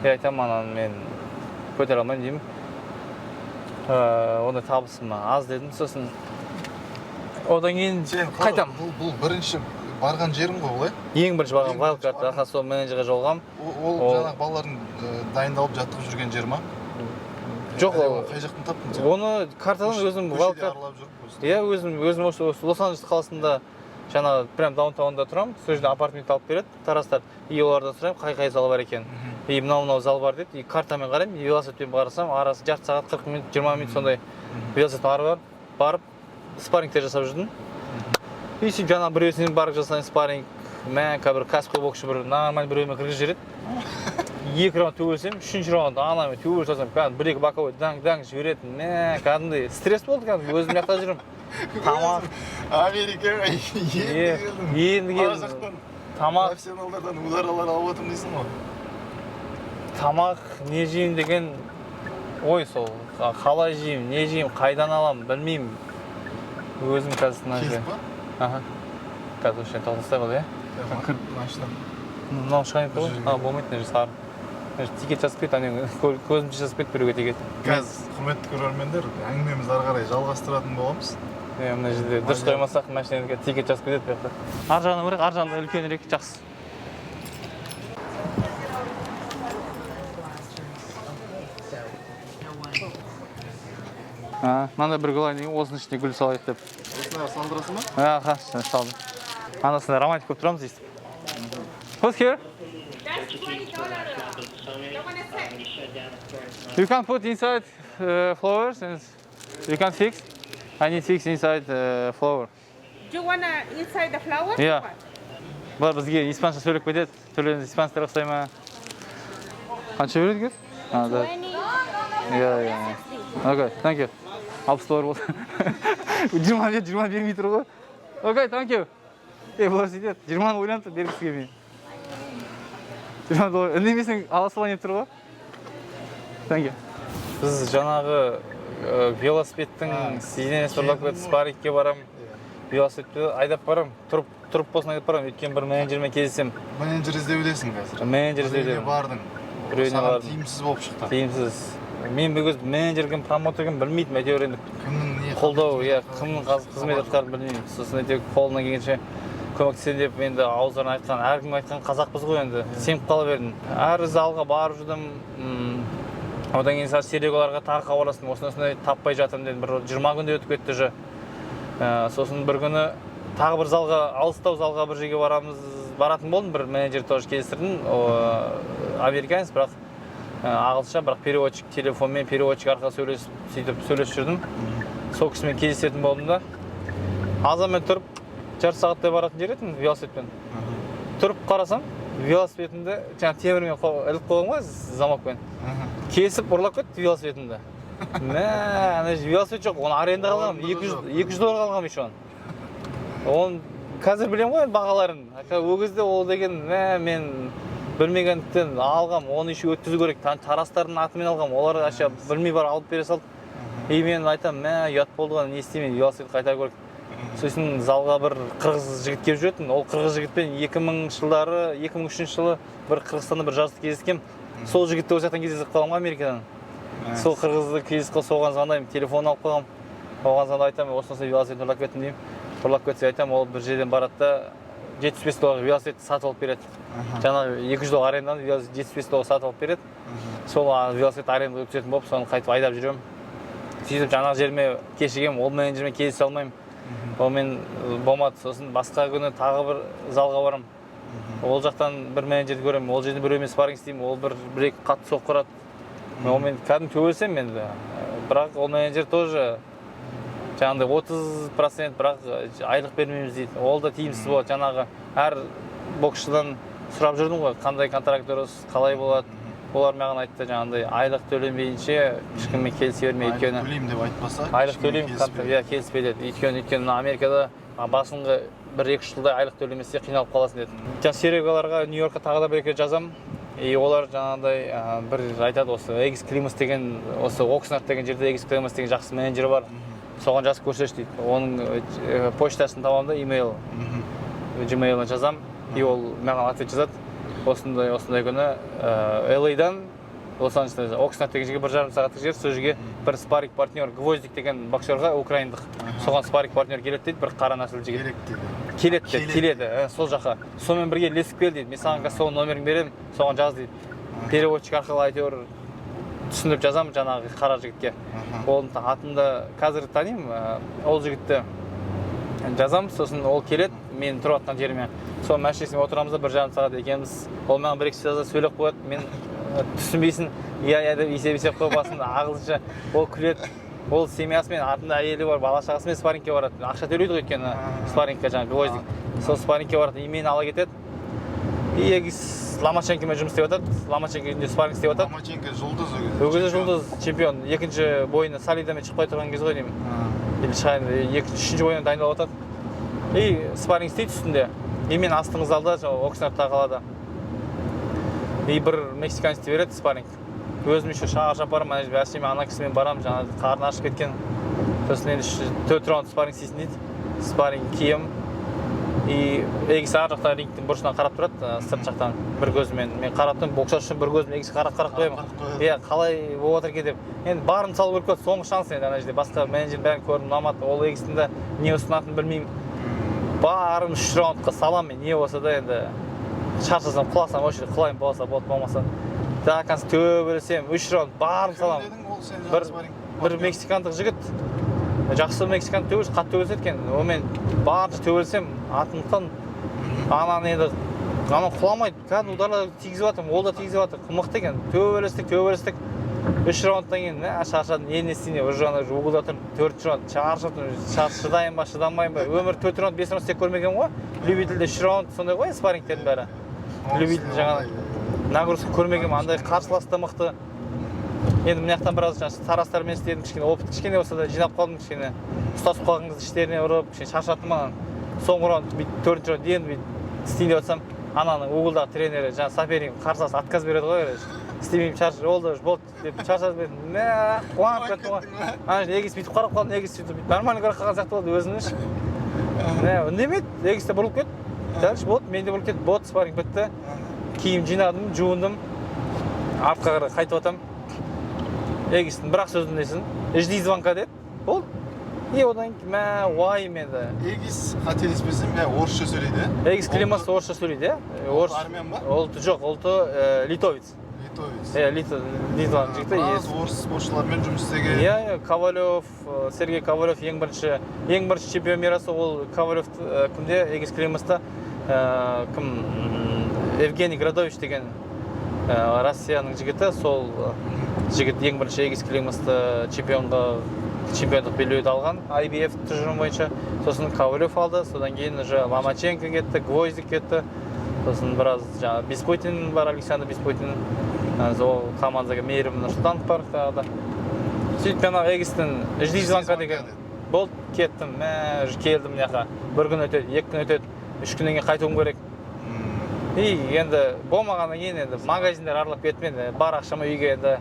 И айтамын: «Ананы мен көтере алмаймын», – деймін. Ондай табысым аз дедім. Сосын одан кейін Сен қалай- қайтамын. Бұл бірінші барған жерің ғой ол, иә? Ең бірінші барған Ең бірінші Wildcard, барған. Аха, сол менеджерге жолығамын. Ол Ол- жаңағы балалардың дайындалып жаттығып жүрген жері ма? Жоқ, Әлде ол оны қай жақтан таптың сен? Оны картадан өзім Көшеде Wildcard аралап жүріп осы? Иә, өзім осы Лос Анджелес қаласында, жаңағы прям даунтаунда тұрамын. Сол жерде апартамент алып береді Тарастар. И олардан сұраймын, қай қай зал бар екенін. И мынау мынау зал бар деді. И картамен қараймын, и велосипедпен барсам, арасы жарты сағат, 40 минут, 20 минут сондай. Велосипедпен ары барып, барып спаррингтер жасап жүрдім. И сөйтіп жаңағы біреусінен барып жасаймын спарринг. Мә, бір кәсіпқой боксшы, бір нормальный біреумен кіргізіп жібереді. Екі раунд төбелесемін, үшінші раунд анамен төбелесіп жатсам, кәдімгі бір екі боковой даң даң жібереді. Мә, кәдімгідей стресс болды, кәдімгі өзім мына жақта жүрмін. Тамақ Америкаға енді Е, келдім. енді Ар келдім. жақтан Тамақ профессионалдардан ударлар алып отырмын дейсің ғой. Тамақ не жеймін деген ой сол. Қалай жеймін, не жеймін, қайдан аламын, білмеймін. Өзім қазір мына жерге. Келдік па? Аха. Қазір осы жерден тоқтатсақ болады, иә? Кіріп машина. Мынау шығайын Бұл ғой. жерге. А, болмайды, мына жер сары. Мына жерде тикет жазып кетті, ана көзімше жазып кетті біреуге тикет. Қазір, құрметті көрермендер, әңгімемізді ары қарай жалғастыратын боламыз. Иә, мына жерде дұрыс қоймасақ, машинаға тикет жазып кетеді бұл жақта. Ар жағына барайық, ар жағында үлкенірек, жақсы. А, мынандай бір гүл алайын, осының ішіне гүл салайық деп. Осыны салдырасың ба? Аха, салдым. Анасында романтик болып тұрамыз өйстіп. Who's here? That's $20. You wanna say? You can put inside flowers and you can fix. I need fix inside flower. Do you wanna inside the flower? Yeah. What? Бұлар бізге испанша сөйлеп кетеді. Түрлеріңіз испанецтер ұқсай ма? Қанша береді екен? А, да. Иә, иә, иә. Окей, thank you. 60 доллар болды. 20 бер, 20 бермей тұр ғой. Окей, thank you. Е, бұлар сөйтеді. 20-ны ойланып тұр, бергісі келмей. 20 доллар. Үндемесең ала салайын деп тұр ғой. Thank you. Біз жаңағы велосипедтің сиденьесі ұрлап кетті, спаррингке барам. Велосипедті айдап барам, тұрып тұрып болсын айдап барам. Өйткені бір менеджермен кездесемін. Менеджер іздеудесің қазір. Менеджер Біреуіне іздеудемін. бардың. Біреуіне Саған бардым. тиімсіз болып шықты. Тиімсіз. Мен бұл көз менеджер кім, промоутер кім білмейтінмін, әйтеуір енді Кімнің не қолдау, иә, кімнің қызмет атқарып білмеймін. Сосын әйтеуір қолынан келгенше көмектесемін деп енді ауыздарынан айтқан, әркім айтқан, қазақпыз ғой енді, сеніп қала бердім. Әр залға барып жүрдім. Одан кейін сал Сереголарға тағы хабарластым, осындай осындай таппай жатырмын дедім. Бір 20 күндей өтіп кетті уже. Сосын бір күні тағы бір залға, алыстау залға бір жерге барамыз, баратын болдым. Бір менеджер тоже кездестірдім. О, американец, бірақ ағылшынша, бірақ переводчик, телефонмен переводчик арқылы сөйлесіп, сөйтіп сөйлесіп жүрдім. Сол кісімен кездесетін болдым да, азанмен тұрып, жарты сағаттай баратын жер еді велосипедпен. Тұрып қарасам, велосипедімді жаңағы темірмен іліп қойған ғой, замокпен кесіп ұрлап кетті велосипедімді. Мә, ана жерде велосипед жоқ, оны арендаға алғанмын, 200, 200 долларға алғанмын еще оны. Оны қазір білемін ғой енді бағаларын. Ол кезде ол деген, мә, мен білмегендіктен алғам, оны еще өткізу керек. Тарастардың атымен алғам, олар вообще білмей барып алып бере салды. И мен айтамын, мә, ұят болды ғой, не істеймін, велосипед қайтару керек. Сосын залға бір қырғыз жігіт келіп жүретін. Ол қырғыз жігітпен 2000 жылдары, 2003 жылы бір Қырғызстанда бір жарыста кездескенмін. Сол жігітті осы жақтан кездесіп қалғанмын ғой Америкадан. Сол қырғызды кездесіп қалып, соған звондаймын, телефон алып қойғанмын. Оған звондап айтамын, осындай осындай велосипед ұрлап кеттім деймін. Ұрлап кетсе айтамын, ол бір жерден барады да, 75 долларға велосипедті сатып алып береді. Жаңағы 200 доллар аренданы велосипед 75 доллар сатып алып береді. Сол велосипед арендаға өткізетін болып, соны қайтып айдап жүремін. Сөйтіп жаңағы жеріме кешігемін, ол менеджермен кездесе алмаймын. Онымен болмады. Сосын басқа күні тағы бір залға барамын. Ол жақтан бір менеджерді көремін, ол жерден біреумен спарринг істеймін, ол бір екі қатты соққы ұрады. Мен онымен кәдімгі төбелесемін енді. Бірақ ол менеджер тоже жаңағыдай 30%, бірақ айлық бермейміз дейді. Ол да тиімсіз болады. Жаңағы әр боксшыдан сұрап жүрдім ғой, қандай контракт дұрыс, қалай болады. Олар маған айтты, жаңағыдай айлық төленбейінше ешкіммен келісе берме, Айлық өйткені төлеймін деп айтпаса, айлық ешкіммен төлеймін, келіспе. Иә, келіспе деді. Өйткені мына Америкада басыңғы бір екі үш жылдай айлық төлемесе қиналып қаласың деді. Жаңа Серегаларға Нью-Йоркқа тағы да бір екі рет жазамын. И олар жаңағыдай бір айтады, осы Эгис Климас деген, осы Окснард деген жерде Эгис Климас деген жақсы менеджер бар. Соған жазып көрсеші дейді. Оның почтасын табамын да, имейл, Gmail-ына жазамын. И ол маған ответ жазады. Осындай осындай күні LA-дан Лос-Анджелестен Окснард деген жерге 1,5 сағаттық жер, сол жерге бір спарринг партнер Гвоздик деген боксерға, украиндық. Соған спарринг партнер келеді дейді, бір қара нәсіл жігіт. Керек дейді. Келеді деді, Келеді. Келеді, сол жаққа. Сонымен бірге ілесіп кел дейді. Мен саған қазір соның номерін беремін, соған жаз дейді. Переводчик арқылы әйтеуір түсіндіріп жазамын жаңағы қара жігітке. Оның атын да қазір танимын, ол жігітті жазамын, сосын ол келеді мен тұрып жатқан жеріме. Сол машинасына отырамыз да, 1,5 сағат екеуміз. Ол маған бір екі сөз сөйлеп қояды, мен Түсінбейсің, иә, иә деп есеп есеп қойып басында ағылшынша. Ол күледі. Ол семьясымен, артында әйелі бар, бала шағасымен спаррингке барады. Ақша төлейді ғой өйткені спаррингке, жаңағы Гвоздик. Сол спаррингке барады и мені ала кетеді. И Эгис Ломаченкомен жұмыс істеп жатады, Ломаченко үйінде спарринг істеп жатады. Ломаченко жұлдыз ол кезде. Ол кезде жұлдыз, чемпион. Екінші бойына Салидамен шықпай тұрған кез ғой деймін или шығайын, екінші, үшінші бойына дайындалып жатады и спарринг істейді үстінде. И мен астыңғы залда, жаңағы Окснардта қалады, и бір мексиканец береді спарринг. Өзім еще шаршап барамын ана жерге, әшейін ана кісімен барамын, жаңағы қарны ашып кеткен. Сосын енді төрт раунд спарринг істейсің дейді. Спарринг киемін, и Эгис ар жақта рингтің бұрышынан қарап тұрады, сырт жақтан бір көзімен. Мен қарап тұрмын, боксшы үшін бір көзім Эгиске қарап, қарап қоямын. Қарап қояды. Иә, қалай болып жатыр екен деп. Енді барымды салу керек болды, соңғы шанс енді. Ана жерде басқа менеджер бәрін көрдім, ұнамады. Ол Эгистің де не ұсынатынын білмеймін. Барым үш раундқа саламын мен, не болса да. Енді шаршасам, құласам, осы жерде құлаймын, болса болды, болмаса до конца төбелесемін. Үш раунд барым саламын. Кім дедің ол сен? Бір спарринг бір мексикандық жігіт, жақсы мексикан, төбелес, қатты төбелеседі екен. Онымен барынша төбелесемін. Атымтан ананы енді, анау құламайды, кәдімгі ударлар тигізіп жатырмын, ол да тигізіп жатыр, мықты екен. Төбелестік, төбелестік. Үш раундтан кейін мә, шаршадым, енді не істейін деп, уже ана уже углда тұрмын. Төртінші раунд, шаршап тұрмын. Шыдайын ба, шыдамайын ба? Өмір төрт раунд, бес раунд істеп көрмегенмін ғой. Любительде үш раунд сондай ғой спаррингтердің бәрі. Любитель жаңағы нагрузка көрмегенмін андай, қарсылас та мықты. Енді мына жақтан біраз жаңағы Тарастармен істедім, кішкене опыт кішкене болса да жинап қалдым. Кішкене ұстасып қалған кезде іштеріне ұрып, кішкене шаршаттым ананы. Соңғы раунд, бүйтіп төртінші раунд, енді бүйтіп істейін деп жатсам, ананың углдағы тренері, жаңағы соперник, қарсылас отказ береді ғой, короче, істемеймін, шарш, ол да уже болды деп шаршатып кеттім. Мә, қуанып кеттім ғой. Ана жерде Эгис бүйтіп қарап қалдым. Эгис сөйтіп бүйтіп нормально қарап қалған сияқты болды өзіне ше. Мә, үндемеді. Эгис те бұрылып кетті дальше, болды. Мен де бұрылып кеттім, болды, спарринг бітті. Киім жинадым, жуындым, артқа қарай қайтып жатамын. Эгистің бір ақ сөзін несін: «Жди звонка», — деді, болды. И одан кейін, мә, уайым енді. Эгис, қателеспесем, иә, орысша сөйлейді, иә? Эгис Климас орысша сөйлейді, иә. Орыс. Армян ба? Ұлты жоқ, ұлты литовец. Литовец. Иә, Литваның жігіті. Біраз орыс спортшылармен жұмыс істеген. Иә, Ковалев, Сергей Ковалев ең бірінші чемпион мирасы ол Ковалев. Кімде, Эгис Климаста, кім, Евгений Градович деген Россияның жігіті. Сол жігіт ең бірінші Эгис Климасты чемпиондық белбеуді алған IBF тұжырымы бойынша. Сосын Ковалев алды, содан кейін уже Ломаченко кетті, Гвоздик кетті, сосын біраз жаңағы Беспутин бар, Александр Беспутин. Сол командаға Мейірім Нұрсұлтанов бар тағы да. Сөйтіп жаңағы Эгистің «жди звонка» деген, болды, кеттім. Мә, уже келдім мына жаққа. Бір күн өтеді, 2 күн өтеді, 3 күннен кейін қайтуым керек. И енді болмағаннан кейін енді магазиндер аралап кеттім. Енді бар ақшама үйге енді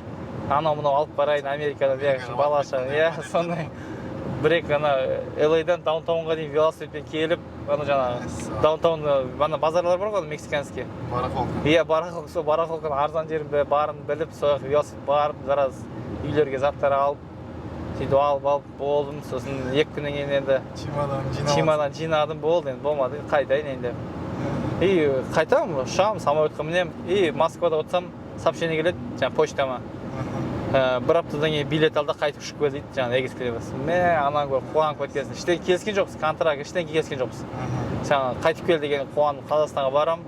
анау мынау алып барайын Америкадан, иә, балаша, иә. Сондай бір екі ана LA-дан даунтаунға дейін велосипедпен келіп, ана жаңағы даунтаун, ана базарлар бар ғой, ана мексиканский. Барахолка. Иә, барахолка. Сол барахолканың арзан жерін барын біліп, сол жаққа велосипед барып, біраз үйлерге заттар алып, сөйтіп алып алып болдым. Сосын 2 күннен кейін енді Чемодан жинап. Чемодан жинадым, болды енді, болмады енді, қайтайын енді. И қайтамын, ұшамын, самолетқа мінемін. И Москвада отырсам, сообщение келеді жаңағы почтама: «Бір аптадан кейін билет ал да, қайтып ұшып кел», — дейді жаңағы Эгис Климас. Мә, ананы көріп қуанып кеткенсің. Ештеңе келіскен жоқпыз, контракт, ештеңе келіскен жоқпыз. Жаңағы қайтып кел деген. Қуанып Қазақстанға барамын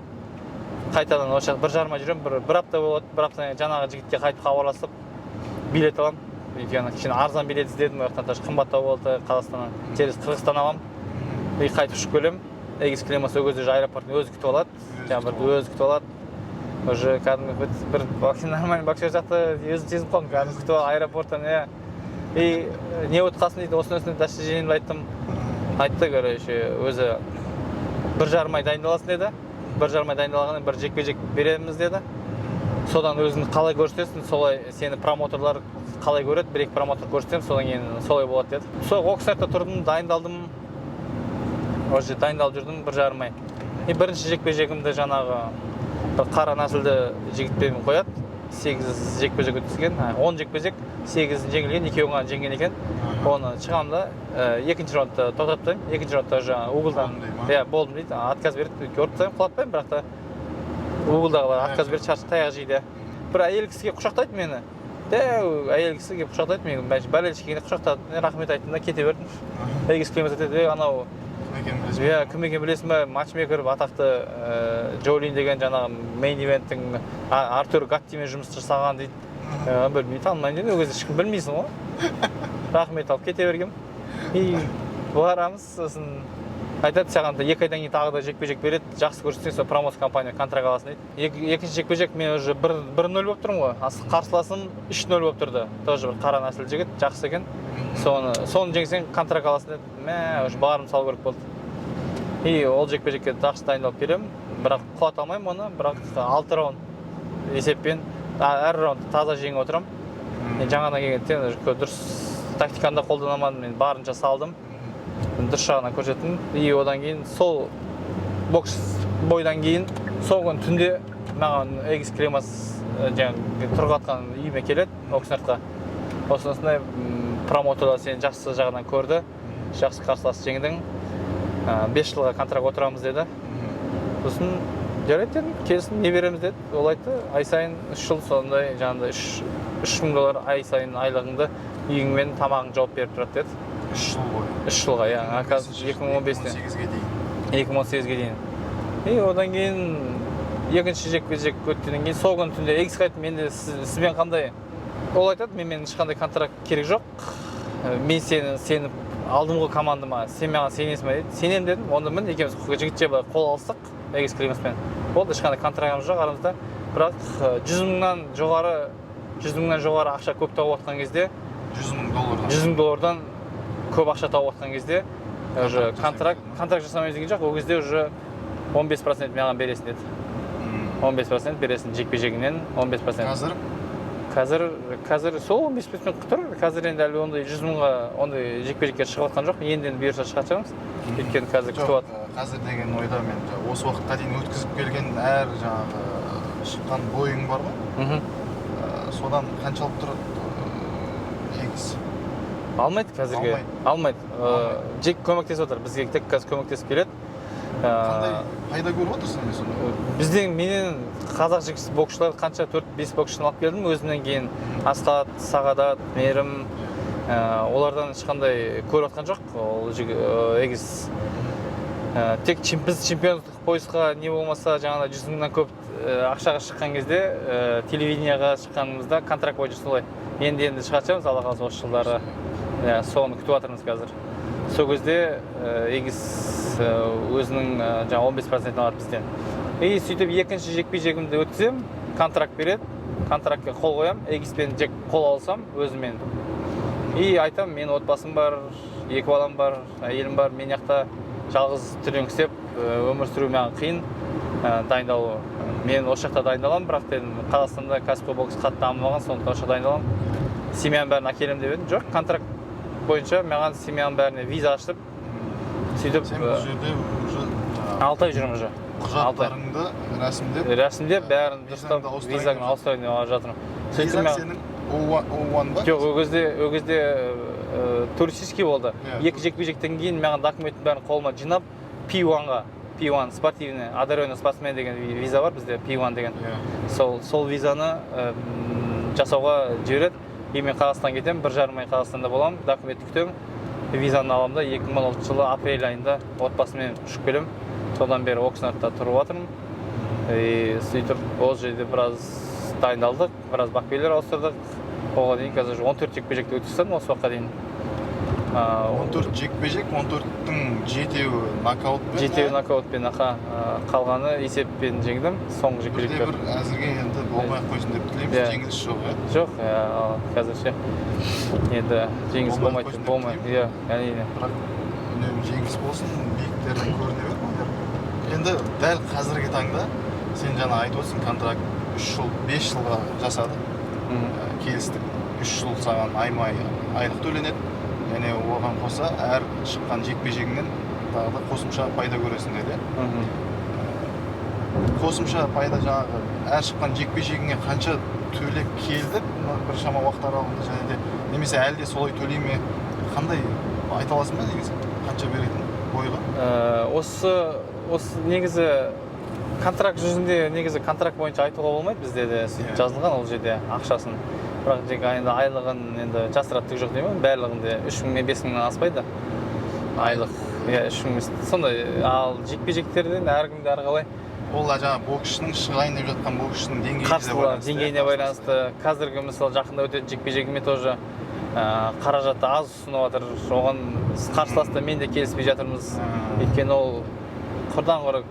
қайтадан. Осы жақта 1,5 ай жүремін, бір апта болады. Бір аптадан кейін жаңағы жігітке қайтып хабарласып, билет аламын, өйткені кішкене арзан билет іздедім, ол жақтан тоже қымбаттау болды. Қазақстаннан через Қырғызстан аламын и қайтып ұшып келемін. Эгис Климас ол кезде уже аэропорттың өзі күтіп алады, жаңағы бір өзі күтіп алады уже, кәдімгі бір нормальный боксер сияқты өзім сезініп қалдым. Кәдімгі күтіп алады аэропорттан, иә. И не ұтқансың дейді, осыны, осыны достижениемді айттым. Айтты, короче, өзі 1,5 ай дайындаласың деді, 1,5 ай дайындалғаннан кейін бір жекпе жек береміз деді. Содан өзің қалай көрсетесің, солай сені промотерлар қалай көреді, бір екі промотер көрсетемін, содан кейін солай болады деді. Сол Окснардта тұрдым, дайындалдым, ол жерде дайындалып жүрдім 1,5 ай. И бірінші жекпе жегімді жаңағы бір қара нәсілді жігітпен қояды. Сегіз жекпе жек өткізген, 10 жекпе жек, сегізін жеңілген, екеуін ғана жеңген екен. Оны шығамын да, екінші раундта тоқтатып тастаймын. Екінші раундта жаңағы углдан Болдым дей ма? Иә, болдым дейді, отказ береді. Ұрып тастаймын, құлатпаймын, бірақ та углдағылар отказ береді, шаршы таяқ жейді. Бір әйел кісі келіп құшақтайды мені, дәу әйел кісі келіп құшақтайды мені. Болельщик келгенде құшақтады. Мен рахмет айттым да, кете бердім. Эгис Климас айтады: «Ей, анау Кім екенін білесің бе? Иә, кім екенін білесің ба? Матчмейкер атақты, Джолин деген, жаңағы мейн ивенттің Артур Гаттимен жұмыс жасаған дейді. Білмеймін, танымаймын дедім. Ол кезде ешкім білмейсің ғой. Рахмет алып кете бергенмін. И барамыз, сосын айтады: «Саған да 2 айдан кейін тағы да жекпе жек береді, жақсы көрсетсең, сол промоушн компания контракт аласың», — дейді. Екінші жекпе жек мен уже 1-0 болып тұрмын ғой, а қарсыласым 3-0 болып тұрды, тоже бір қара нәсіл жігіт, жақсы екен. Соны жеңсең, контракт аласың деді. Мә, уже барымды салу керек болды. И ол жекпе жекке жақсы дайындалып келемін, бірақ құлата алмаймын оны, бірақ алты раунд есеппен, әр раундты таза жеңіп отырамын. Мен жаңадан келгендіктен уже дұрыс тактиканы да қолдана алмадым, мен барынша салдым, дұрыс жағынан көрсеттім. И одан кейін сол бокс бойдан кейін сол күні түнде маған Эгис Клемас жаңағы тұрып жатқан үйіме келеді, Окснардқа. Осындай промоутерлар сені жақсы жағынан көрді, жақсы қарсылас жеңдің, 5 жылға контракт отырамыз деді. Сосын «Жарайды», — дедім, «Келісім, не береміз?» — деді. Ол айтты: «Ай сайын 3 жыл сондай жаңағыдай 3000 доллар ай сайын айлығыңды, үйің мен тамағың жауап беріп тұрады», — деді. 3 жыл бойы? 3 жылға, иә. Қазір 2015-те. 18-ге дейін. 2018-ге дейін. И одан кейін екінші жекпе жек өткеннен кейін сол күні түнде Эгиске айттым: «Менде сізбен қандай?» Ол айтады: «Менімен ешқандай контракт керек жоқ. Мен сені сеніп алдым ғой командама, сен маған сенесің ба?» — дейді. «Сенемін», — дедім. Онда міне, екеуміз жігітше былай қол алыстық Эгис Климаспен, болды, ешқандай контрактымыз жоқ арамызда. Бірақ 100 мыңнан жоғары ақша көп тауып жатқан кезде, 100 000 доллардан. 100 000 доллардан көп ақша тауып жатқан кезде уже контракт жасамаймыз деген жоқ. Ол кезде уже 15% маған бересің деді. 15% бересің жекпе жегіңнен, 15%. Қазір? Қазір сол 15% тұр. Қазір енді әлі ондай 100 мыңға ондай жекпе жекке шығып жатқан жоқ. Енді бұйырса, шығатын шығармыз, өйткені қазір күтіп Жоқ, жатыр. Қазір деген ойда мен жаңа осы уақытқа дейін өткізіп келген әр жаңағы шыққан бойың бар ғой, содан қанша алып тұрады Эгис? Алмайды қазірге. Алмайды. Алмайды. Жек көмектесіп жатыр бізге, тек қазір көмектесіп келеді. Қандай пайда көріп отырсың мен сонда? Бізден, менен қазақ жігіт боксшылар қанша, төрт бес боксшыны алып келдім өзімнен кейін: Асхат, Сағадат, Мейірім. Олардан ешқандай көріп жатқан жоқ ол Эгис. Тек біз чемпиондық поясқа не болмаса жаңағыдай 100 мыңнан көп ақшаға шыққан кезде, телевидениеға шыққанымызда контракт бойынша солай. Енді енді шығатын шығармыз, Алла қаласа, осы жылдары. Иә, соны күтіп жатырмыз қазір. Сол кезде Эгис өзінің жаңағы 15 процентін алады бізден. И сөйтіп екінші жекпе жегімді өткіземін, контракт береді, контрактке қол қоямын. Эгиспен жек қол алсам өзімен и айтамын: «Менің отбасым бар, екі балам бар, әйелім бар, мен жақта жалғыз түреңкісеп өмір сүру маған қиын, дайындалу. Мен осы жақта дайындаламын, бірақ, — дедім, — Қазақстанда кәсіпқой бокс қатты дамымаған, сондықтан осы жақта дайындаламын, семьяның бәрін әкелемін», — деп едім. Жоқ, контракт бойынша маған семьяның бәріне виза ашып, сөйтіп Сен бұл жерде уже жаңағы 6 ай жүрмін уже. 6 ай. құжаттарыңды рәсімдеп, Рәсімдеп, бәрін дұрыстап, Визаңды ауыстырайын визаңды деп. ауыстырайын деп жатырмын. Сөйтіп Визаң сенің O1 ба? Жоқ, ол кезде туристический болды. Екі жекпе жектен кейін маған документтің бәрін қолыма жинап, P1-ға, P1 спортивный, одаренный спортсмен деген виза бар бізде, P1 деген. Сол визаны жасауға жібереді. И мен Қазақстанға кетемін, 1,5 ай Қазақстанда боламын, документті күтемін, визаны аламын да, 2016 жылы апрель айында отбасыммен ұшып келемін. Содан бері Окснардта тұрып жатырмын. И сөйтіп ол жерде біраз дайындалдық, біраз бапкерлер ауыстырдық. Оған дейін қазір уже 14 жекпе жекті өткізіп тастадым осы уақытқа дейін. 14 жекпе жек, 14-тің жетеуі нокаутпен. Жетеуі нокаутпен, аха. Қалғаны есеппен жеңдім соңғы жекпе Бірде жектер. бір әзірге енді болмай ақ қойсын деп тілейміз. Иә. Жеңіліс жоқ, иә? Жоқ, иә, ал қазірше енді жеңіс Болмай ақ болмайды. қойсын деп Болмайды, тілеймін. иә, әрине. Бірақ үнемі жеңіс болсын, биіктерден көріне бер, Мадияр. Енді дәл қазіргі таңда сен жаңа айтып отырсың, контракт 3 жыл, 5 жылға жасады. Келістік, 3 жыл саған айма ай айлық төленеді және оған қоса әр шыққан жекпе жегіңнен тағы да қосымша пайда көресің деді. Қосымша пайда жаңағы әр шыққан жекпе жегіңе қанша төлеп келді мына біршама уақыт аралығында және де немесе әлі де солай төлей ме, қандай, айта аласың ба негізі, қанша беретін бойға? Осы негізі контракт жүзінде, негізі контракт бойынша айтуға болмайды, бізде де сөйтіп жазылған ол жерде ақшасын. Бірақ жек енді айлығын енді жасыратын түк жоқ деймін, барлығында 3000 мен 5000-нен аспайды айлық. Иә, 3000 емес, сондай. Ал жекпе жектерден әркімде әрқалай. Ол жаңағы боксшының, шығайын деп жатқан боксшының деңгейіне де Қарсылар байланысты, иә? деңгейіне байланысты. Қазіргі, мысалы, жақында өтетін жекпе жегіме тоже қаражатты аз ұсынып жатыр. Оған қарсыласты мен де келіспей жатырмыз, өйткені ол құрдан құры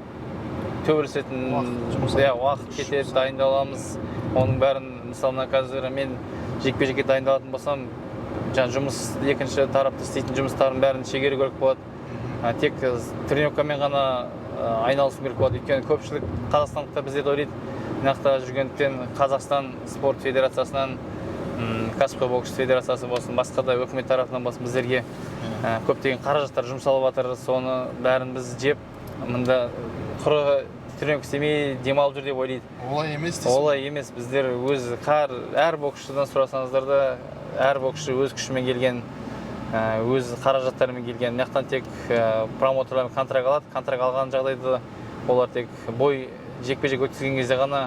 төбелесетін. Уақыт жұмсайды. Иә, уақыт кетеді, дайындаламыз, оның бәрін. Мысалы, мына қазір мен жекпе жекке дайындалатын болсам, жаңа жұмыс, екінші тарапта істейтін жұмыстардың бәрін шегеру керек болады. Тек тренировкамен ғана айналысу керек болады, өйткені көпшілік қазақстандықтар бізде де ойлайды, мына жақта жүргендіктен Қазақстан спорт федерациясынан, кәсіпқой бокс федерациясы болсын, басқа да өкімет тарапынан болсын, біздерге көптеген қаражаттар жұмсалып жатыр, соны бәрін біз жеп, мында құры тренировка істемей демалып жүр деп ойлайды. Олай емес дейсің. Олай емес. Біздер өз қар, әр боксшыдан сұрасаңыздар да, әр боксшы өз күшімен келген, өз қаражаттарымен келген. Мына жақтан тек промоутерлармен контракт алады. Контракт алған жағдайда да олар тек бой, жекпе жек өткізген кезде ғана,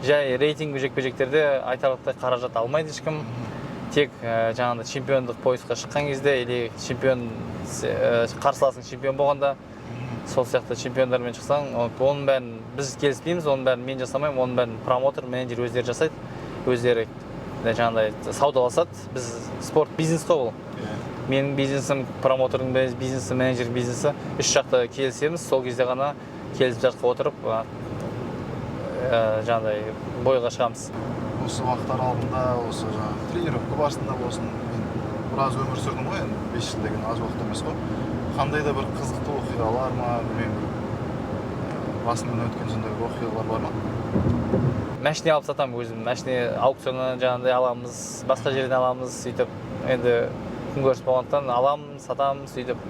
жай рейтинг жекпе жектерде айтарлықтай қаражат алмайды ешкім. Тек жаңағыдай чемпиондық поясқа шыққан кезде или чемпион, қарсыласың чемпион болғанда, сол сияқты чемпиондармен шықсаң, оның бәрін біз келіспейміз, оның бәрін мен жасамаймын, оның бәрін промоутер, менеджер өздері жасайды, өздері жаңағыдай саудаласады. Біз спорт бизнес қой ол. Менің бизнесім, промоутердің бизнесі, менеджер бизнесі, үш жақта келісеміз. Сол кезде ғана келісім шартқа отырып, жаңағыдай бойға шығамыз. Осы уақыт аралығында, осы жаңағы тренировка барысында болсын, мен біраз өмір сүрдім ғой енді, 5 жыл деген аз уақыт емес қой. Қандай да бір қызықты оқиғалар ма, білмеймін, бір басыңнан өткен сондай бір оқиғалар бар ма? Машина алып сатамын өзім. Машина аукционнан жаңағыдай аламыз, басқа жерден аламыз. Сөйтіп енді күнкөріс болғандықтан аламын, сатамын сөйтіп.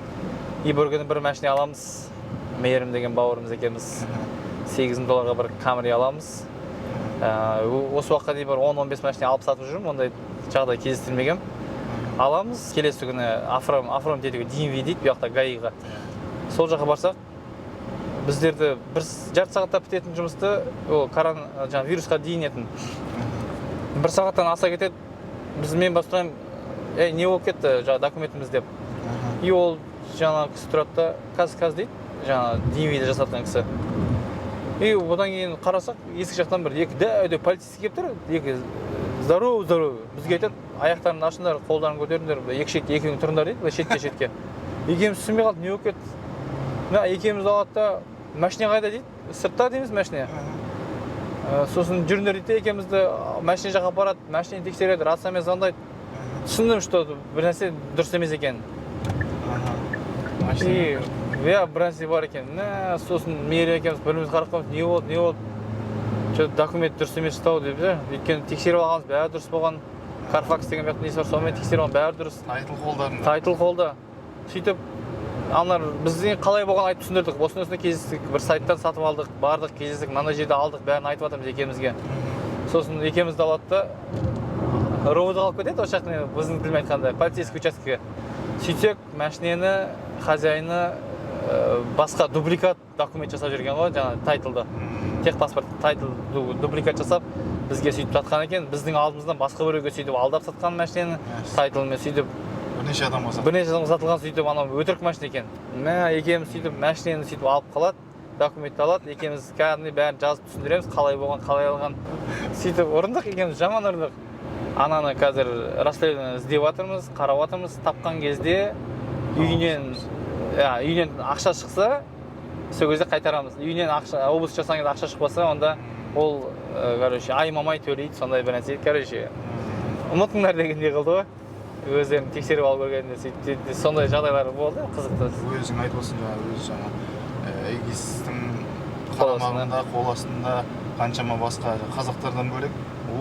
И бір күні бір машина аламыз, Мейірім деген бауырымыз екеуміз 8000 долларға бір Камри аламыз. Осы уақытқа дейін бір 10-15 машина алып сатып жүрмін, ондай жағдай кездестірмегенмін. Аламыз, келесі күні оформить етуге DMV дейді бұл жақта, ГАИ-ға, сол жаққа барсақ, біздерді бір жарты сағатта бітетін жұмысты, ол жаңағы вирусқа дейін етін, бір сағаттан аса кетеді. Біз, мен басып сұраймын: «Ей, не болып кетті жаңағы документіміз?» – деп. И ол жаңағы кісі тұрады да, «Қазір, қазір», – дейді, жаңағы DMV-де жасатқан кісі. И одан кейін қарасақ, есік жақтан бір екі дәу дәу полицейский келіп тұр, екі здоровый здоровый. Бізге айтады: «Аяқтарыңды ашыңдар, қолдарыңды көтеріңдер, былай екі шетке екеуің тұрыңдар», – дейді, былай шетке шетке. Екеуміз түсінбей қалдық, не болып кетті. Мына екеумізді алады да, «Машина қайда?» – дейді. «Сыртта», – дейміз, «машина». Сосын «Жүріңдер», – дейді де, екеумізді машина жаққа апарады, машинаны тексереді, рациямен звондайды. Түсіндім, что бір нәрсе дұрыс емес екен. И иә, бір нәрсе бар екен. Мә, сосын Мейір екеуміз бір бірімізге қарап қаламыз: «Не болды, не болды? Че, документ дұрыс емес ау», – деп ше. Өйткені тексеріп алғанбыз, бәрі дұрыс болған. Carfax деген бұяқта несі бар, сонымен тексеріп алған, бәрі дұрыс. Title қолдарында. Title қолда. Сөйтіп аналар бізден қалай болғанын айтып түсіндірдік: осындай осындай кездестік, бір сайттан сатып алдық, бардық, кездестік, мынандай жерде алдық, бәрін айтып жатырмыз екеумізге. Сосын екеумізді алады да, РОВД алып кетеді, осы жақтың, біздің тілмен айтқанда, полицейский учаскеге. Сөйтсек, машинені хозяины басқа дубликат документ жасап жүрген ғой, жаңағы title ды, техпаспорт, title дубликат жасап, бізге сөйтіп сатқан екен. Біздің алдымыздан басқа біреуге сөйтіп алдап сатқан машинені title ымен сөйтіп. Бірнеше адамға сатқан. Бірнеше адамға сатылған. Сөйтіп анау өтірік машина екен. Мә, екеуміз сөйтіп машинаны сөйтіп алып қалады, документті алады. Екеуміз кәдімгідей бәрін жазып түсіндіреміз, қалай болған, қалай алған. Сөйтіп ұрындық екеуміз, жаман ұрындық. Ананы қазір расследование іздеп жатырмыз, қарап жатырмыз. Тапқан кезде, үйінен, иә, үйінен ақша шықса, сол кезде қайтарамыз. Үйінен ақша, обыск жасаған кезде ақша шықпаса, онда ол короче, ай мамай төлейді, сондай бір нәрсе. Короче, ұмытыңдар дегендей қылды ғой, өздерін тексеріп алу керек еді. Сөйтіп сондай жағдайлар болды қызықты. Өзің айтып отырсың, жаңағы өзі жаңа Эгистің Қол астында. қарамағында, қол астында қаншама басқа қазақтардан бөлек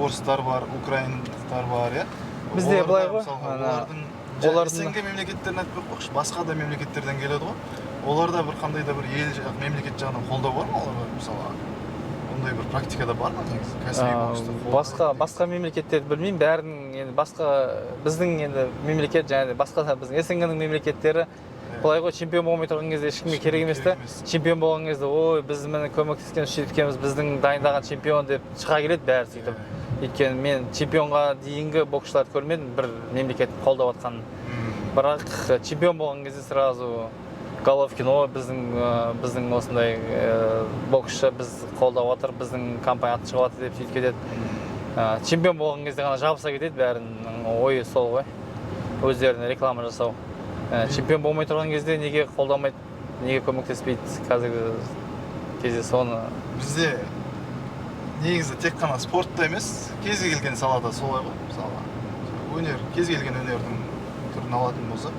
орыстар бар, украиндықтар бар, иә? Бізде Олар да, былай ғой, мысалға, ана, олардың олардың- СНГ мемлекеттерін айтпай ақ қояйықшы, басқа да мемлекеттерден келеді ғой. Оларда бір қандай да бір ел жақ, мемлекет жағынан қолдау бар ма оларға? Мысалы, ондай бір практикада бар ма негізі кәсіби боксты қолдау? Басқа мемлекеттерді білмеймін бәрінің енді. Басқа біздің енді мемлекет және де басқа да біздің СНГ ның мемлекеттері былай ғой: чемпион болмай тұрған кезде ешкімге керек емес та. Керек емес. Чемпион болған кезде: «Ой, біз міне көмектескен, сөйткенбіз, біздің дайындаған чемпион», – деп шыға келеді бәрі сөйтіп. Өйткені мен чемпионға дейінгі боксшыларды көрмедім бір мемлекет қолдап жатқанын. Бірақ чемпион болған кезде сразу Головкин, о, біздің осындай боксшы, біз қолдап жатыр, біздің компания аты шығып жатыр деп сөйтіп кетеді. Чемпион болған кезде ғана жабыса кетеді, бәрінің ойы сол ғой, өздеріне реклама жасау. Чемпион болмай тұрған кезде неге қолдамайды, неге көмектеспейді қазіргі кезде соны? Бізде негізі тек қана спортта емес, кез келген салада солай ғой. Мысалға, өнер, кез келген өнердің түрін алатын болсақ,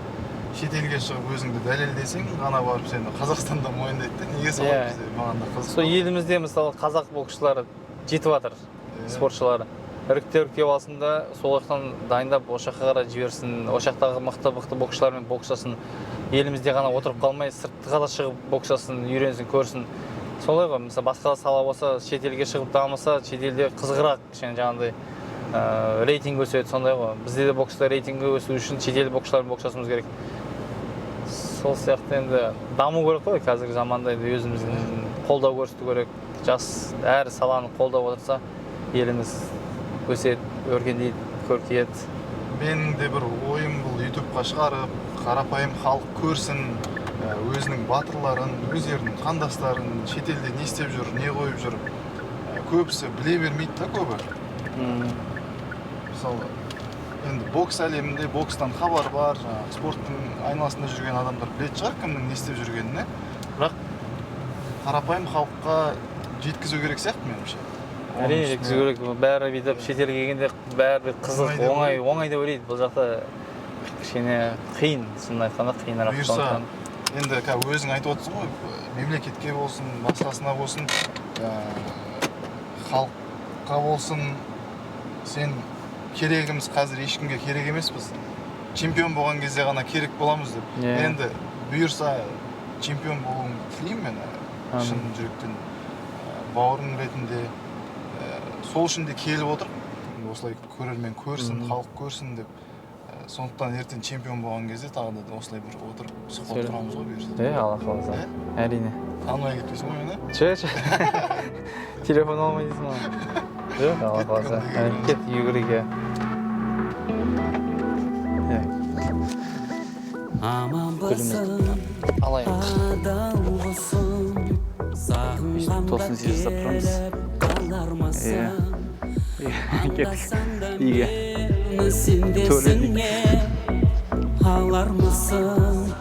шетелге шығып өзіңді дәлелдесең ғана барып сені Қазақстанда мойындайды да. Неге солай бізде, маған да қызық. Сол елімізде, мысалы, қазақ боксшылары жетіп жатыр, спортшылары іріктеп іріктеп алсын да, сол жақтан дайындап, осы жаққа қарай жіберсін, осы жақтағы мықты мықты боксшылармен бокстасын. Елімізде ғана отырып қалмай, сыртқа да шығып бокстасын, үйренсін, көрсін. Солай ғой. Мысалы, басқа сала болса, шетелге шығып дамыса, шетелде қызығырақ кішкене, жаңағыдай рейтинг өседі. Сондай ғой, бізде де бокста рейтингі өсу үшін шетел боксшылармен бокстасуымыз керек. Сол сияқты енді даму керек қой. Қазіргі заманда енді өзіміздің қолдау көрсету керек. Жас әр саланы қолдап отырса, еліміз өседі, өркендейді, көркейеді. Менің де бір ойым: бұл Ютубқа шығарып, қарапайым халық көрсін өзінің батырларын, өздерінің қандастарын, шетелде не істеп жүр, не қойып жүр. Көбісі біле бермейді да, көбі. Мысалы, енді бокс әлемінде бокстан хабар бар, жаңағы спорттың айналасында жүрген адамдар білетін шығар кімнің не істеп жүргенін, иә. Бірақ қарапайым халыққа жеткізу керек сияқты меніңше. Оның Әрине, үстіне жеткізу керек. Бәрі бүйтіп шетелге келгенде бәрі қызық, Оңай деп оңай, ойлайды. оңай деп ойлайды. Бұл жақта кішкене қиын, шынын айтқанда, қиынырақ. Бұйырса, Сондықтан енді қазір өзің айтып отырсың ғой, мемлекетке болсын, басқасына болсын, халыққа болсын, сен керегіміз, қазір ешкімге керек емеспіз, чемпион болған кезде ғана керек боламыз деп. Иә. Енді бұйырса, чемпион болуыңды тілеймін мен Әмин. шын жүректен. Бауырым ретінде сол үшін де келіп отырмын, осылай көрермен көрсін, халық көрсін деп. Сондықтан ертең чемпион болған кезде тағы да осылай бір отырып сұхбат Сөйле. құрамыз ғой, бұйырса. Иә, Алла қаласа, әрине. Танымай кетпейсің ғой мені? Жоқ, жоқ, телефон алмай дейсің ғой. Жоқ, Алла Кеттік қаласа. онда, Әрине, кеттік үйге кірейік, иә. Аманбысың? Алайық. Адал құсым, сағынғанда Тосын сый жасап тұрамыз. келіп қалармысың? Иә, кеттік Анда-санда үйге. мені сендесіңе алармысың?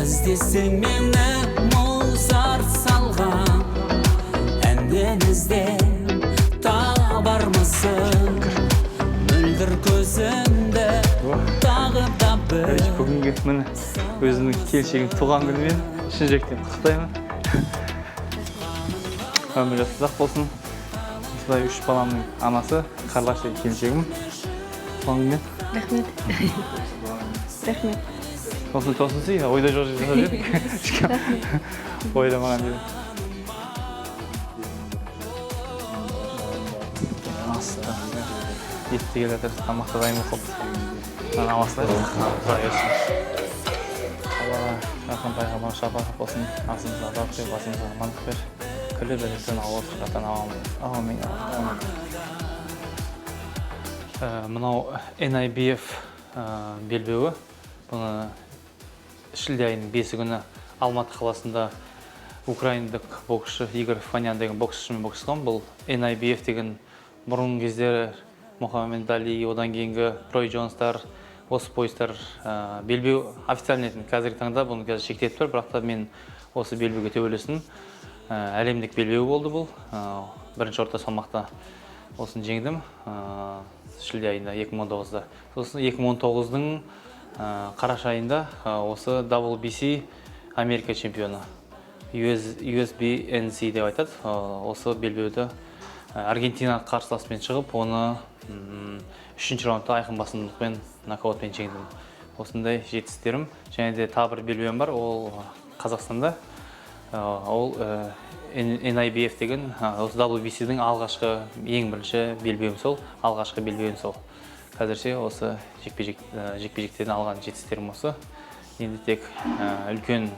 Іздесең мені, Моцарт салған әннен іздеп табармысың? Мөлдір көзіңді тағы да бір Короче, бүгінгі, міне, өзімнің келіншегім туған күнімен шын жүректен құттықтаймын. Өмірі ұзақ болсын. Осылай үш баламның анасы Қарлығаш деген келіншегім, туған күнімен. Рахмет, рахмет. Тосын, тосын сый, ойда жоқ жерде жасап едік, ешкім ойламаған жерде. Асты етті келе жатыр, тамақ та дайын болып қалыпты. Намаз құдай берсін. Аллаға жақын пайғамбар шапағат болсын, асымызға бақ бер, басымызға амандық бер, күллі бәледен ауыр сырқаттан аман. Әумин. Мынау NIBF белбеуі. Бұны шілде айының 5-і күні Алматы қаласында украиндық боксшы Игорь Фанян деген боксшымен бокстасқан. Бұл NIBF деген бұрынғы кездері Мұхаммед Али, одан кейінгі Рой Джонстар, осы поястар белбеу официальный етін. Қазіргі таңда бұны қазір шектеліп тұр, бірақ та мен осы белбеуге төбелестім. Әлемдік белбеу болды бұл. Бірінші орта салмақта осыны жеңдім шілде айында 2019-да. Сосын 2019-дың қараша айында осы WBC Америка чемпионы, US, USBNC деп айтады. Осы белбеуді Аргентина қарсыласпен шығып, оны үшінші раундта айқын басымдылықпен, нокаутпен жеңдім. Осындай жетістіктерім. Және де тағы бір белбеуім бар, ол Қазақстанда. Ол NIBF деген осы WBC-дің алғашқы, ең бірінші белбеуім сол, алғашқы белбеуім сол. Қазірше осы жекпе-жек, жекпе-жектерден алған жетістіктерім осы. Енді тек үлкен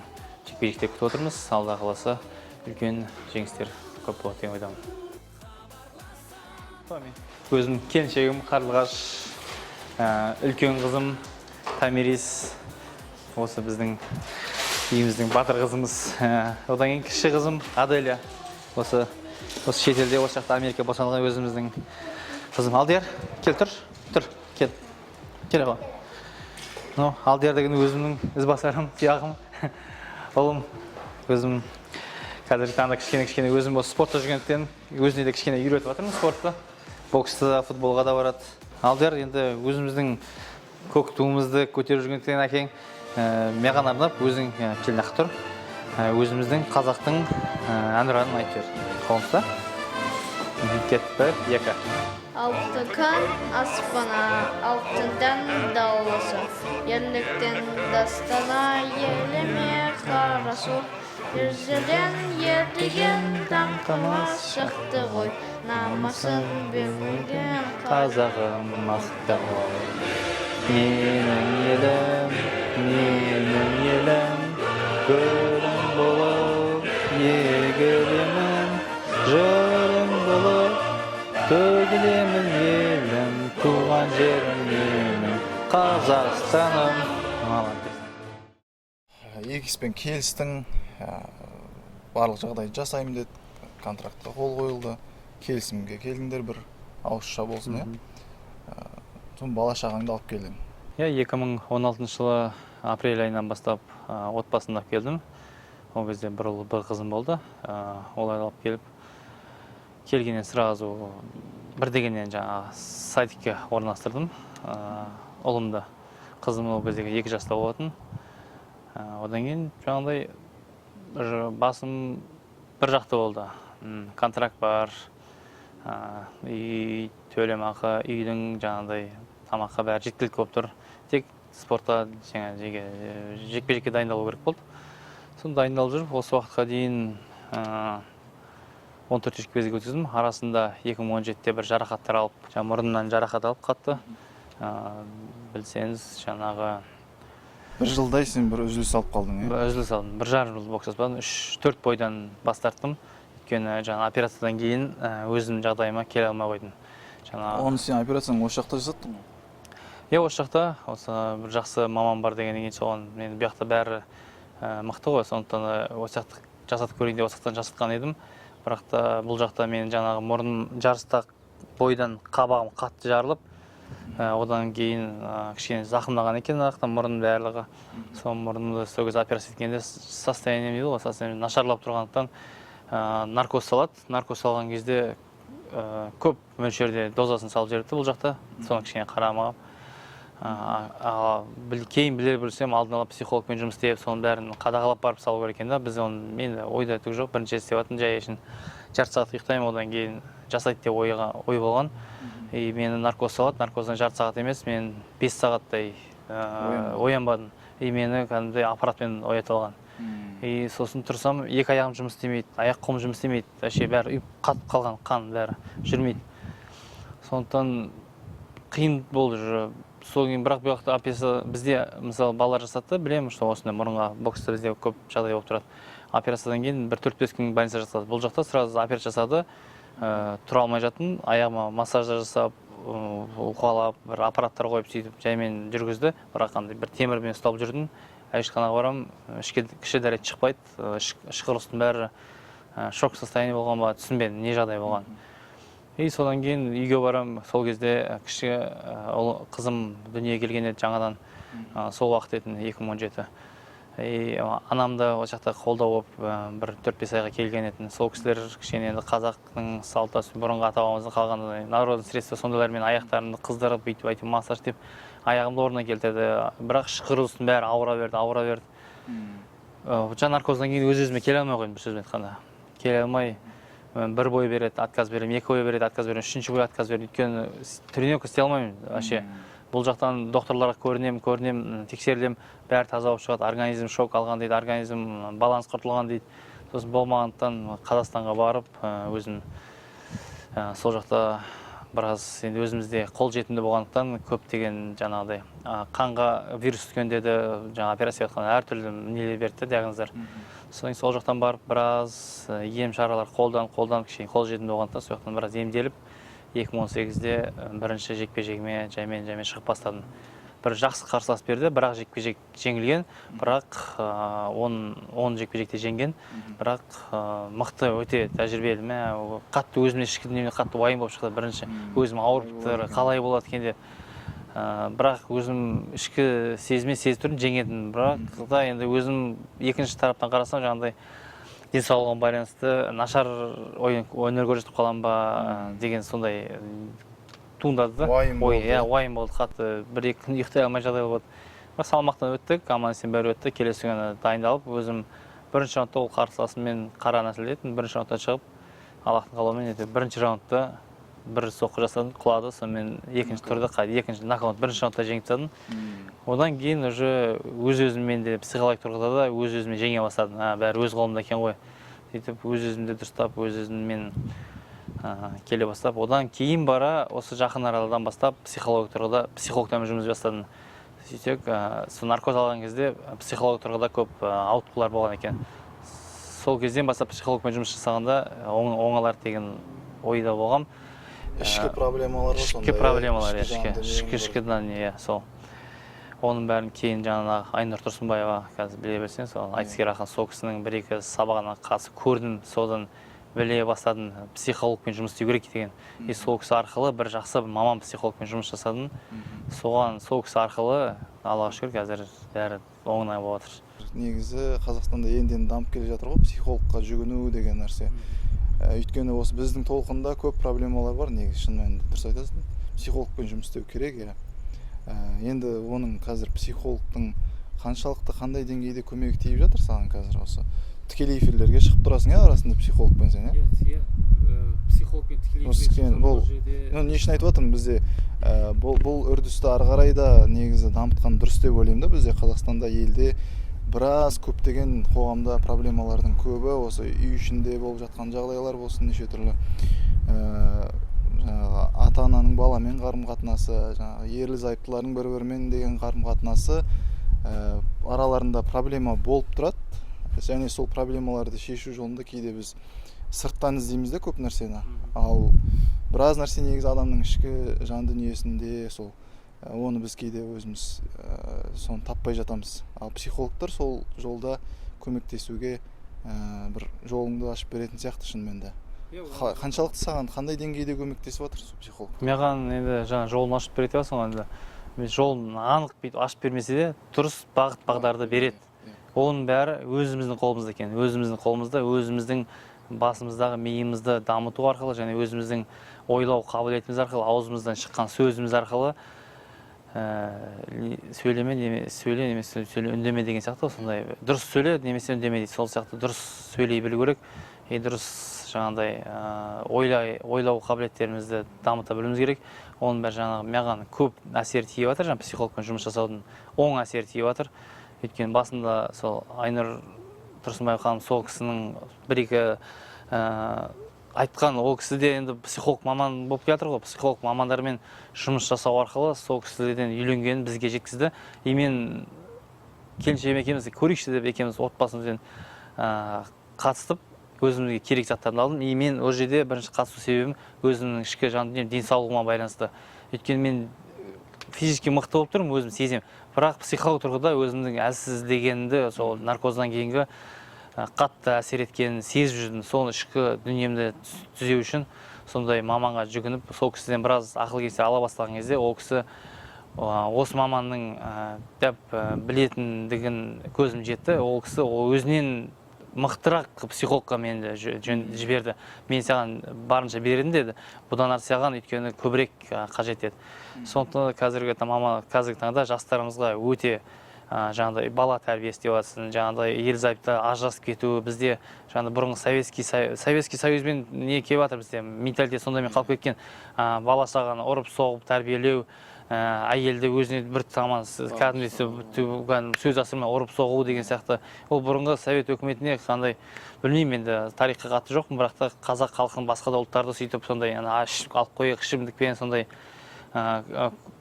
жекпе-жектер күтіп отырмыз. Алла қаласа, үлкен жеңістер көп болады деген ойдамын. Өзім келіншегім Қарлығаш, үлкен қызым Тамирис. Осы біздің үйіміздің батыр қызымыз. Одан кейін кіші қызым Аделя, осы шетелде, осы жақта, Америка босанған өзіміздің қызым. Алдияр, кел, тұр, тұр, кел, келе ғой. Ну, Алдияр деген өзімнің ізбасарым, тұяғым, ұлым. Өзім қазіргі таңда кішкене кішкене өзім осы спортта жүргендіктен, өзіне де кішкене үйретіп жатырмын спортты, боксты да, футболға да барады. Алдияр енді өзіміздің көк туымызды көтеріп жүргендіктен, әкең маған арнап өзің, кел, мына жаққа тұр. Өзіміздің қазақтың әнұранын айтып жібер. Қолыңды ұста. Кет, бір, екі. Алты күн аспана, алтындан дауласы, ерліктен дастана, еліме қарасу. Ежелден ер деген даңқымыз шықты ғой, намысын бермеген қазағым мықты ғой. Менің елім, менің елім, гүлің болып егілемін, жырың болып төгілемін, елім, туған жерім менің, Қазақстаным. Молодец. Екі іспен келістің, барлық жағдайды жасаймын деді, контрактқа қол қойылды, келісімге келдіңдер, бір ауызша болсын, иә. Сосын бала шағаңды алып келдің. Иә, 2016 жылы апрель айынан бастап отбасымды алып келдім. Ол кезде бір ұл, бір қызым болды. Оларды алып келіп, келгеннен сразу бір дегеннен жаңағы садикке орналастырдым ұлымды. Қызым ол кездегі 2 жаста болатын. Одан кейін жаңағыдай уже басым бір жақты болды. Контракт бар, үй, төлемақы, үйдің жаңағыдай тамаққа бәрі жеткілікті болып тұр. Тек спортқа, жаңа жекпе жекке дайындалу керек болды. Соны дайындалып жүріп, осы уақытқа дейін 14 жекпе жек өткіздім. Арасында 2017-те бір жарақаттар алып, жаңа мұрнымнан жарақат алып қатты. Білсеңіз, жаңағы Бір жылдай сен бір үзіліс алып қалдың, иә? Үзіліс алдым. 1,5 жыл бокс жаспадым. Үш, төрт бойдан бас тарттым. Өйткені жаңа операциядан кейін өзімнің жағдайыма келе алмай қойдым. Жаңа Оны сен операцияны осы жақта жасаттың ғой? Иә, осы жақта, осы бір жақсы маман бар дегеннен кейін, соған мен, бұл жақта бәрі мықты ғой, сондықтан да осы жақта жасатып көрейін деп осы жақтан жасатқан едім. Бірақ та бұл жақта мен жаңағы мұрын жарыста бойдан қабағым қатты жарылып, одан кейін кішкене зақымдаған екен ана жақта мұрын барлығы. Сол мұрнымды сол кезде операция еткенде состоянием дейді ғой, состоянием нашарлап тұрғандықтан, наркоз салады. Наркоз салған кезде көп мөлшерде дозасын салып жіберіпті бұл жақта. Соны кішкене қарамағам. Кейін білер білсем, алдын ала психологпен жұмыс істеп, соның бәрін қадағалап барып салу керек екен да. Біз оны, мен ойда түк жоқ, бірінші рет істеп жатырмын, жай әшейін жарты сағат ұйықтаймын, одан кейін жасайды деп ойға ой болған. И мені наркоз салады, наркоздан жарты сағат емес, мен 5 сағаттай оянбадым. И мені кәдімгідей аппаратпен оятып алған. И сосын тұрсам, екі аяғым жұмыс істемейді, аяқ қолым жұмыс істемейді, вообще бәрі ұйып қатып қалған, қан бәрі жүрмейді. Сондықтан қиын болды уже. Сол кейін, бірақ бұл жақта операция бізде, мысалы, балалар жасатты, білемін, что осындай мұрынға бокста бізде көп жағдай болып тұрады. Операциядан кейін бір 4-5 күн больницада жатады. Бұл жақта сразу операция жасады, тұра алмай жаттым, аяғыма массаж жасап, уқалап, бір аппараттар қойып, сөйтіп жаймен жүргізді. Бірақ андай бір темірмен ұсталып жүрдім. Әжетханаға барамын, ішке кіші дәрет шықпайды, іш құрылыстың бәрі шок состояние болған ба, түсінбедім не жағдай болған. И содан кейін үйге барамын, сол кезде кіші қызым дүниеге келген еді жаңадан. Сол уақыт еді, 2017. И анам да ол жақта қолдау болып, бір 4-5 айға келген еді. Сол кісілер кішкене енді қазақтың салты, бұрынғы ата бабамыздан қалған народный средство, сондайлармен аяқтарымды қыздырып, бүйтіп әйтеуір массаж деп аяғымды орнына келтірді. Бірақ іш құрылыстың бәрі ауыра берді, ауыра берді. Жаңа наркоздан кейін өз өзіме келе алмай қойдым, бір сөзбен айтқанда. Келе алмай, бір бой береді, отказ беремін, екі бой береді, отказ беремін, үшінші бой отказ беремін. Өйткені тренировка істей алмаймын вообще. Бұл жақтан докторларға көрінемін, көрінемін, тексерілемін, бәрі таза болып шығады, организм шок алған дейді, организм баланс құртылған дейді. Сосын болмағандықтан Қазақстанға барып, өзім сол жақта біраз енді өзімізде қолжетімді болғандықтан, көптеген жаңағыдай қанға вирус түскен деді, жаңа операция жатқан әртүрлі нелер берді да, диагноздар. Содан кейін сол жақтан барып біраз ем шаралар қолданып, қолданып, кішкене қолжетімді болғандықтан, сол жақтан біраз емделіп, 2018-де бірінші жекпе жегіме жаймен жаймен шығып бастадым. Бір жақсы қарсылас берді, бірақ жекпе-жек жеңілген, бірақ 10 жекпе-жекте жеңген, бірақ мықты, өте тәжірибелі. Мә, қатты өзіме, ішкі дүниеме қатты уайым болып шықты бірінші. Өзім ауырып тұр, қалай болады екен деп. Бірақ өзім ішкі сезіме сезіп тұрмын жеңетінін. Бірақ та енді өзім екінші тараптан қарасам, жаңағыдай денсаулығыма байланысты нашар ойын, өнер көрсетіп қаламын ба деген сондай туындады да. Уайым ой болды, иә иә? Уайым болды қатты, бір екі күн ұйықтай алмай жағдай болды. Бірақ салмақтан өттік, аман есен бәрі өтті. Келесі күні дайындалып, өзім бірінші раундта ол қарсыласыммен, қара нәсіл еді, бірінші раундта шығып, Аллахтың қалауымен әйтеуір бірінші раундта бір соққы жасадым, құлады. Сонымен екінші турда екінші нокаут, бірінші раундта жеңіп тастадым. Одан кейін уже өз өзіммен де, психологиялық тұрғыда да өз өзіме жеңе бастадым. А, бәрі өз қолымда екен ғой, сөйтіп өз өзімді дұрыстап, өз өзіммен келе бастап, одан кейін бара осы жақын арадан бастап психологиялық тұрғыда психологтармен жұмыс бастадым. Сөйтсек, сол наркоз алған кезде психологиялық тұрғыда көп ауытқулар болған екен. Сол кезден бастап психологпен жұмыс жасағанда оңалар деген ойда болғам. Ішкі проблемалар ғой сонда, ішкі иә? Проблемалар, иә. Ішкі Ішкі жан дүниең ішкі бір. Ішкі не, иә, сол оның бәрін кейін жаңағы Айнұр Тұрсынбаева, қазір біле берсең, сол айтыскер ақын, сол кісінің бір екі сабағына қатысып көрдім. Содан біле бастадым психологпен жұмыс істеу керек деген. И сол кісі арқылы, бір жақсы маман психологпен жұмыс жасадым. Соған, сол кісі арқылы, Аллаға шүкір, қазір бәрі оңай болып жатыр. Негізі Қазақстанда енді енді дамып келе жатыр ғой психологқа жүгіну деген нәрсе. Өйткені осы біздің толқында көп проблемалар бар негізі. Шын мәнінде дұрыс айтасың, психологпен жұмыс істеу керек, иә. Енді оның қазір психологтың қаншалықты, қандай деңгейде көмегі тиіп жатыр саған? Қазір осы тікелей эфирлерге шығып тұрасың, иә, арасында психологпен сен, иә? Иә, психологпен тікелей. Осы бұл, ну, не үшін айтып жатырмын, бізде бұл үрдісті ары қарай да негізі дамытқан дұрыс деп ойлаймын да. Бізде Қазақстанда, елде біраз көптеген қоғамда проблемалардың көбі осы үй ішінде болып жатқан жағдайлар болсын, неше түрлі жаңағы ата ананың баламен қарым қатынасы, жаңағы ерлі зайыптылардың бір бірімен деген қарым қатынасы, араларында проблема болып тұрады. Және сол проблемаларды шешу жолында кейде біз сырттан іздейміз де көп нәрсені. Ал біраз нәрсе негізі адамның ішкі жан дүниесінде. Сол оны біз кейде өзіміз соны таппай жатамыз. Ал психологтар сол жолда көмектесуге, бір жолыңды ашып беретін сияқты. Шынымен де қаншалықты саған, қандай деңгейде көмектесіп жатыр сол психолог? Маған енді жаңа жолын ашып береді деп жатрсың ғой. Енді мен жолын анық бүйтіп ашып бермесе де, дұрыс бағыт бағдарды береді. Оның бәрі өзіміздің қолымызда екен. Өзіміздің қолымызда, өзіміздің басымыздағы миымызды дамыту арқылы және өзіміздің ойлау қабілетіміз арқылы, аузымыздан шыққан сөзіміз арқылы, сөйлеме сөйле немесе сөйле, үндеме деген сияқты ғой. Сондай дұрыс сөйле немесе үндеме дейді. Сол сияқты дұрыс сөйлей білу керек и дұрыс жаңағыдай ойлау қабілеттерімізді дамыта білуіміз керек. Оның бәрі жаңағы маған көп әсер тиіп жатыр. Жаңағы психологпен жұмыс жасаудың оң әсері тиіп жатыр. Өйткені басында сол Айнұр Тұрсынбаева ханым, сол кісінің бір екі айтқан, ол кісі де енді психолог маман болып келе жатыр ғой. Психолог мамандармен жұмыс жасау арқылы сол кісілерден үйленгенін бізге жеткізді. И мен келіншегім екеуміз көрейікші деп, екеуміз отбасымызбен қатысып, өзімізге керек заттарды алдым. И мен ол жерде бірінші қатысу себебім өзімнің ішкі жан дүнием, денсаулығыма байланысты. Өйткені мен физически мықты болып тұрмын, өзім сеземін, бірақ психологиялық тұрғыда өзімнің әлсіз дегенімді, сол наркоздан кейінгі қатты әсер еткенін сезіп жүрдім. Сол ішкі дүниемді түзеу үшін сондай маманға жүгініп, сол кісіден біраз ақыл кеңестер ала бастаған кезде, ол кісі осы маманның деп білетіндігін көзім жетті. Ол кісі, ол өзінен мықтырақ психологқа мені жіберді. «Мен саған барынша бердім, – деді, – бұдан ары саған, өйткені көбірек қажет», – деді. Сондықтан да қазіргі маман, қазіргі таңда жастарымызға өте жаңағыдай бала тәрбиесі деп жатсың, жаңағыдай ерлі зайыпты ажырасып кету, бізде жаңағыдай бұрынғы Советский Союзбен не келіп жатыр, бізде менталитет сондаймен қалып кеткен. Бала шағаны ұрып соғып тәрбиелеу, әйелді өзіне бір таман кәдімгідей кәдімгі сөз асырмай ұрып соғу деген сияқты. Ол бұрынғы совет өкіметіне қандай, білмеймін енді, тарихқа қатты жоқпын, бірақ та қазақ халқын, басқа да ұлттарды сөйтіп сондай ана ішіп алып қояйық ішімдікпен, сондай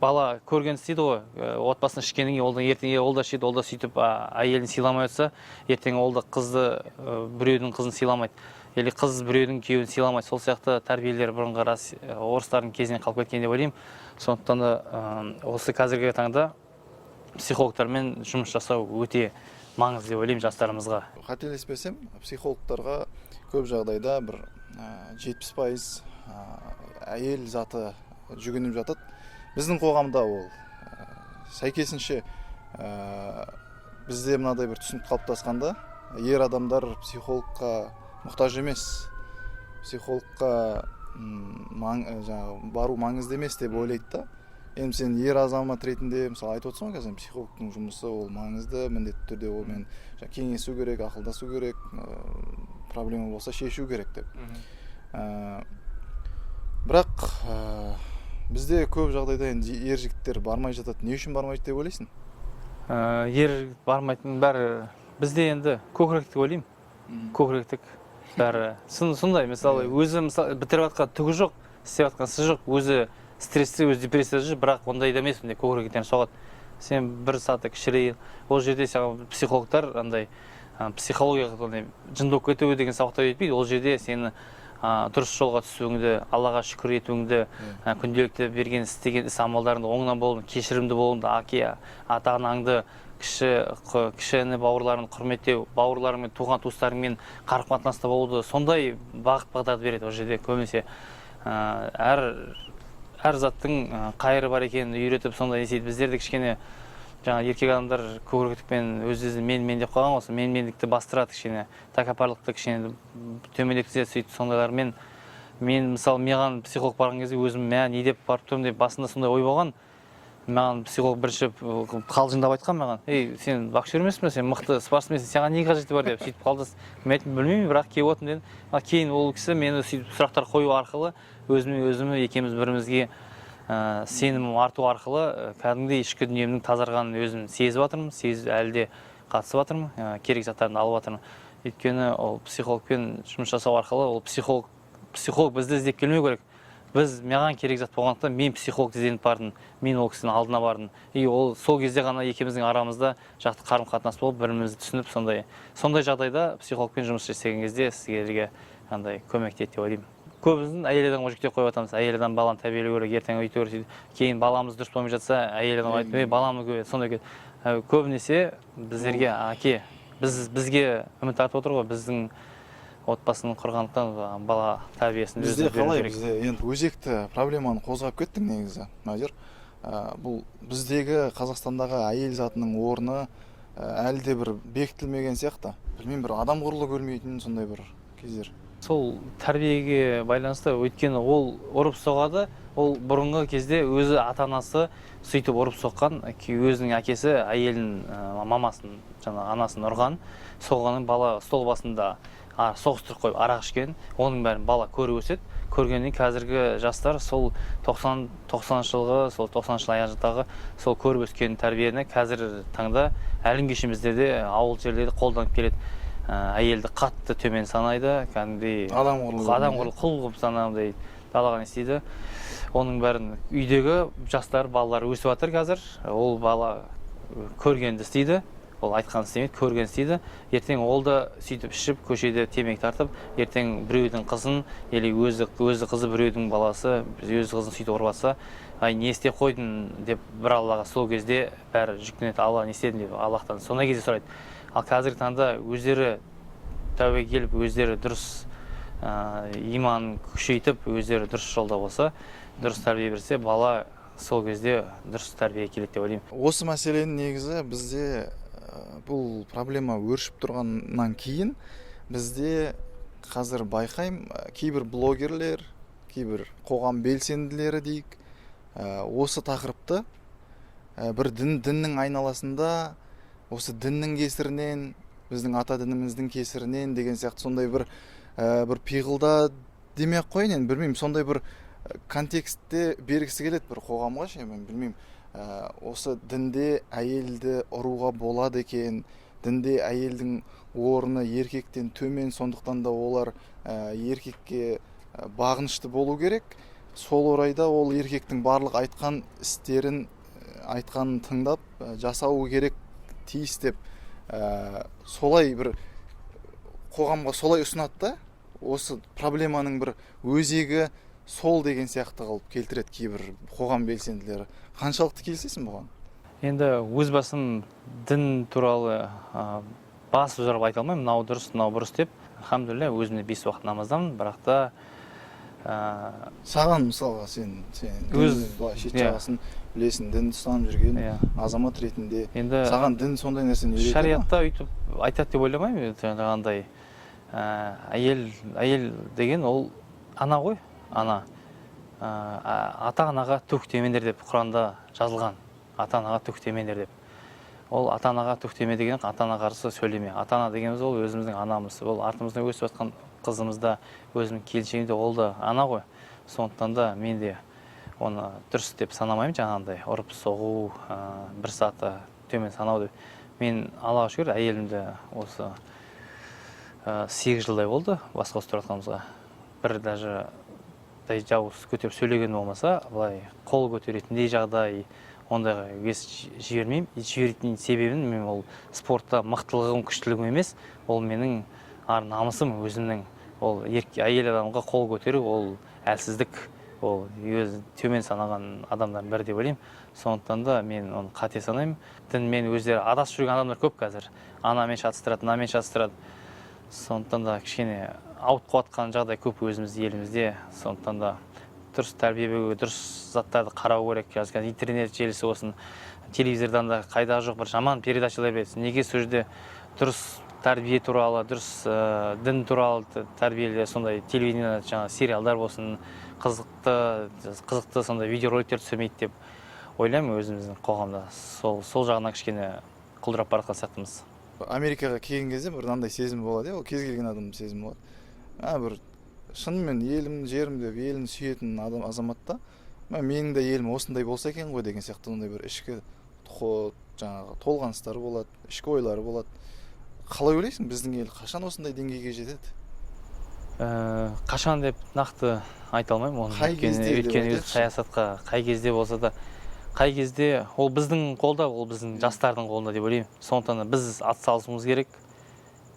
бала көрген істейді ғой. Отбасын ішкеннен кейін ол да ертең ол да ішеді, ол да сөйтіп әйелін сыйламай отырса, ертең ол да қызды, біреудің қызын сыйламайды или қыз біреудің күйеуін сыйламайды. Сол сияқты тәрбиелер бұрынғы орыстардың кезінен қалып кеткен деп ойлаймын. Сондықтан да осы қазіргі таңда Психологтармен жұмыс жасау өте маңызды деп ойлаймын жастарымызға. Қателеспесем, психологтарға көп жағдайда бір 70% әйел заты жүгініп жатады біздің қоғамда. Ол сәйкесінше, бізде мынадай бір түсінік қалыптасқанда: ер адамдар психологқа мұқтаж емес, психологқа жаңағы бару маңызды емес деп ойлайды да. Енді сен ер азамат ретінде, мысалы, айтып отырсың ғой қазір, психологтың жұмысы ол маңызды, міндетті түрде онымен жаңа кеңесу керек, ақылдасу керек, проблема болса, шешу керек деп. Бірақ бізде көп жағдайда енді ер жігіттер бармай жатады. Не үшін бармайды деп ойлайсың? Ер бармайтын бәрі бізде енді көкіректік ойлаймын, көкіректік бәрі. Сондай, мысалы, өзі, мысалы, бітіріп жатқан түгі жоқ, істеп жатқан ісі жоқ, өзі стрессте, өзі депрессияда жүр, бірақ ондай да емес, мындай көкіректен соғады. Сен бір саты кішірейін, ол жерде саған психологтар андай психологияға андай жынды болып кету деген сабақтар өтпейді. Ол жерде сені дұрыс жолға түсуіңді, Аллаға шүкір етуіңді, күнделікті берген, істеген іс амалдарыңды оңынан болуын, кешірімді болуыңды, әке ата анаңды, кіші іні бауырларын құрметтеу, бауырларыңмен, туған туыстарыңмен қарым қатынаста болуды, сондай бағыт бағдарды береді. Ол жерде көбінесе әр заттың қайыры бар екенін үйретіп, сондай не істейді. Біздер де кішкене жаңа еркек адамдар көкіректікпен өз өзін мен мен деп қойған ғой, сол мен мендікті бастырады, кішкене тәкаппарлықты кішкене төмендеткізеді. Сөйтіп сондайлармен мен, мысалы, маған психолог барған кезде өзім мә, не деп барып тұрмын деп басында сондай ой болған. Маған психолог бірінші қалжыңдап айтқан маған: «Ей, сен боксер емессің бе? Сен мықты спортсменсің, саған не қажеті бар?» – деп сөйтіп қалды. Мен айттым: «Білмеймін, бірақ келіп отырмын», – дедім. А кейін ол кісі мені сөйтіп сұрақтар қою арқылы өзіме өзім, екеуміз бірімізге сенімім арту арқылы кәдімгідей ішкі дүниемнің тазарғанын өзім сезіп жатырмын, сезіп әлі де қатысып жатырмын, керек заттарын алып жатырмын. Өйткені ол психологпен жұмыс жасау арқылы, ол психолог бізді іздеп келмеу керек. Біз, маған керек зат болғандықтан, мен психологты ізденіп бардым, мен ол кісінің алдына бардым. И ол сол кезде ғана екеуміздің арамызда жақсы қарым қатынас болып, бір бірімізді түсініп, сондай жағдайда психологпен жұмыс жасаған кезде сіздерге андай көмектеседі деп ойлаймын. Көбіміздің әйел адамға жүктеп қойып жатамыз: әйел адам баланы тәрбиелеу керек, ертең өйту керек, сөйтіп. Кейін баламыз дұрыс болмай жатса, әйел адам айтып: «Ей, баламды кө-» сондай көбінесе біздерге әке бізге үміт артып отыр ғой, біздің отбасын құрғандықтан бала тәрбиесін Бізде өзіміз беру қалай керек. Бізде енді өзекті проблеманы қозғап кеттің негізі, Мадияр. Бұл біздегі Қазақстандағы әйел затының орны әлі де бір бекітілмеген сияқты. Білмеймін, бір адам құрлы көрмейтін сондай бір кездер. Сол тәрбиеге байланысты. Өйткені ол ұрып соғады, ол бұрынғы кезде өзі ата анасы сөйтіп ұрып соққан. Өзінің әкесі әйелін, мамасын, жаңағы анасын ұрған, соғанын бала стол басында соғыстырып қойып арақ ішкен. Оның бәрін бала көріп өседі. Көргеннен қазіргі жастар сол 90 90-шы жылғы, сол 90-шы жыл аяқ жақтағы сол көріп өскен тәрбиені қазір таңда әлі күнге шейін біздерде ауыл жерлерде қолданып келеді. Әйелді қатты төмен санайды, кәдімгідей Адам құрлы адам көрмейді. құрлы, құл қылып санағандай далаға не істейді. Оның бәрін үйдегі жастар, балалар өсіп жатыр қазір. Ол бала көргенді істейді, ол айтқанын істемейді, көргенін істейді. Ертең ол да сөйтіп ішіп, көшеде темекі тартып, ертең біреудің қызын или өзі қызы, біреудің баласы өз қызын сөйтіп ұрып жатса, «Ай, не істеп қойдың?» деп бір Аллаға сол кезде бәрі жүктенеді. «Алла, не істедің?» деп Аллахтан сондай кезде сұрайды. Ал қазіргі таңда өздері тәубеге келіп, өздері дұрыс иманын күшейтіп, өздері дұрыс жолда болса, дұрыс тәрбие берсе, бала сол кезде дұрыс тәрбие келеді деп ойлаймын. Осы мәселені негізі бізде бұл проблема өршіп тұрғаннан кейін бізде қазір байқаймын, кейбір блогерлер, кейбір қоғам белсенділері дейік, осы тақырыпты бір діннің айналасында, осы діннің кесірінен, біздің ата дініміздің кесірінен деген сияқты сондай бір пиғылда демей ақ қояйын енді, білмеймін, сондай бір контекстте бергісі келеді бір қоғамға ше. Мен білмеймін, осы дінде әйелді ұруға болады екен, дінде әйелдің орны еркектен төмен, сондықтан да олар еркекке бағынышты болу керек, сол орайда ол еркектің барлық айтқан істерін, айтқанын тыңдап жасауы керек, тиіс деп, солай бір қоғамға солай ұсынады да. Осы проблеманың бір өзегі сол деген сияқты қылып келтіреді кейбір қоғам белсенділері. Қаншалықты келісесің бұған? Енді өз басым дін туралы басып жарып айта алмаймын, мынау дұрыс, мынау бұрыс деп. Альхамдулилля, өзім де 5 уақыт намаздамын, бірақ та Саған мысалға сен Өз- былай шет иә. жағасын білесің, дінді ұстанып жүрген иә. азамат ретінде Енді саған дін сондай нәрсені үйрете ма? Шариатта өйтіп айтады деп ойламаймын. Жаңағындай әйел деген ол ана ғой, ана. Ата-анаға түк демеңдер деп Құранда жазылған. Ата-анаға түк демеңдер деп. Ол ата-анаға түк деме деген ата-анаға қарсы сөйлеме. Ата-ана дегеніміз ол өзіміздің анамыз. Ол артымыздан өсіп жатқан қызымыз да, өзімнің келіншегім де, ол да ана ғой. Сондықтан да мен де оны дұрыс деп санамаймын, жаңағындай ұрып соғу, бір саты төмен санау деп. Мен Аллаға шүкір, әйелімді осы 8 жылдай болды бас қосып тұрып жатқанымызға. Бір даже жауыз көтеріп сөйлеген болмаса, былай қол көтеретіндей жағдай ондайға ес жібермеймін. Жіберетін себебім мен ол спортта мықтылығым, күштілігім емес, ол менің ар намысым өзімнің. Ол әйел адамға қол көтеру ол әлсіздік, ол өз төмен санаған адамдардың бірі деп ойлаймын. Сондықтан да мен оны қате санаймын. Дінмен өздері адасып жүрген адамдар көп қазір. Анамен шатыстырады, мынамен шатыстырады. Сондықтан да кішкене ауытқып жатқан жағдай көп өзімізде, елімізде. Сондықтан да дұрыс тәрбие беру, дұрыс заттарды қарау керек. Қазір интернет желісі болсын, телевизордан да қайда жоқ бір жаман передачалар береді. Неге сол жерде дұрыс тәрбие туралы, дұрыс дін туралы тәрбиелер, сондай телевидение, жаңа сериалдар болсын, қызықты сондай видеороликтер түсірмейді деп ойлаймын. Өзіміздің қоғамда сол жағынан кішкене құлдырап бара жатқан сияқтымыз. Америкаға келген кезде бір мынандай сезім болады, ол кез келген адамның сезімі болады. Бір шынымен елім, жерім деп елін сүйетін адам, азаматта, менің де елім осындай болса екен ғой деген сияқты ондай бір ішкі жаңағы толғаныстары болады, ішкі ойлары болады. Қалай ойлайсың, біздің ел қашан осындай деңгейге жетеді? Қашан деп нақты айта алмаймын оны. Қай кезде деп Өйткені өз айтайықшы. саясатқа қай кезде болса да, қай кезде ол біздің қолда, ол біздің жастардың қолында деп ойлаймын. Сондықтан да біз атсалысуымыз керек.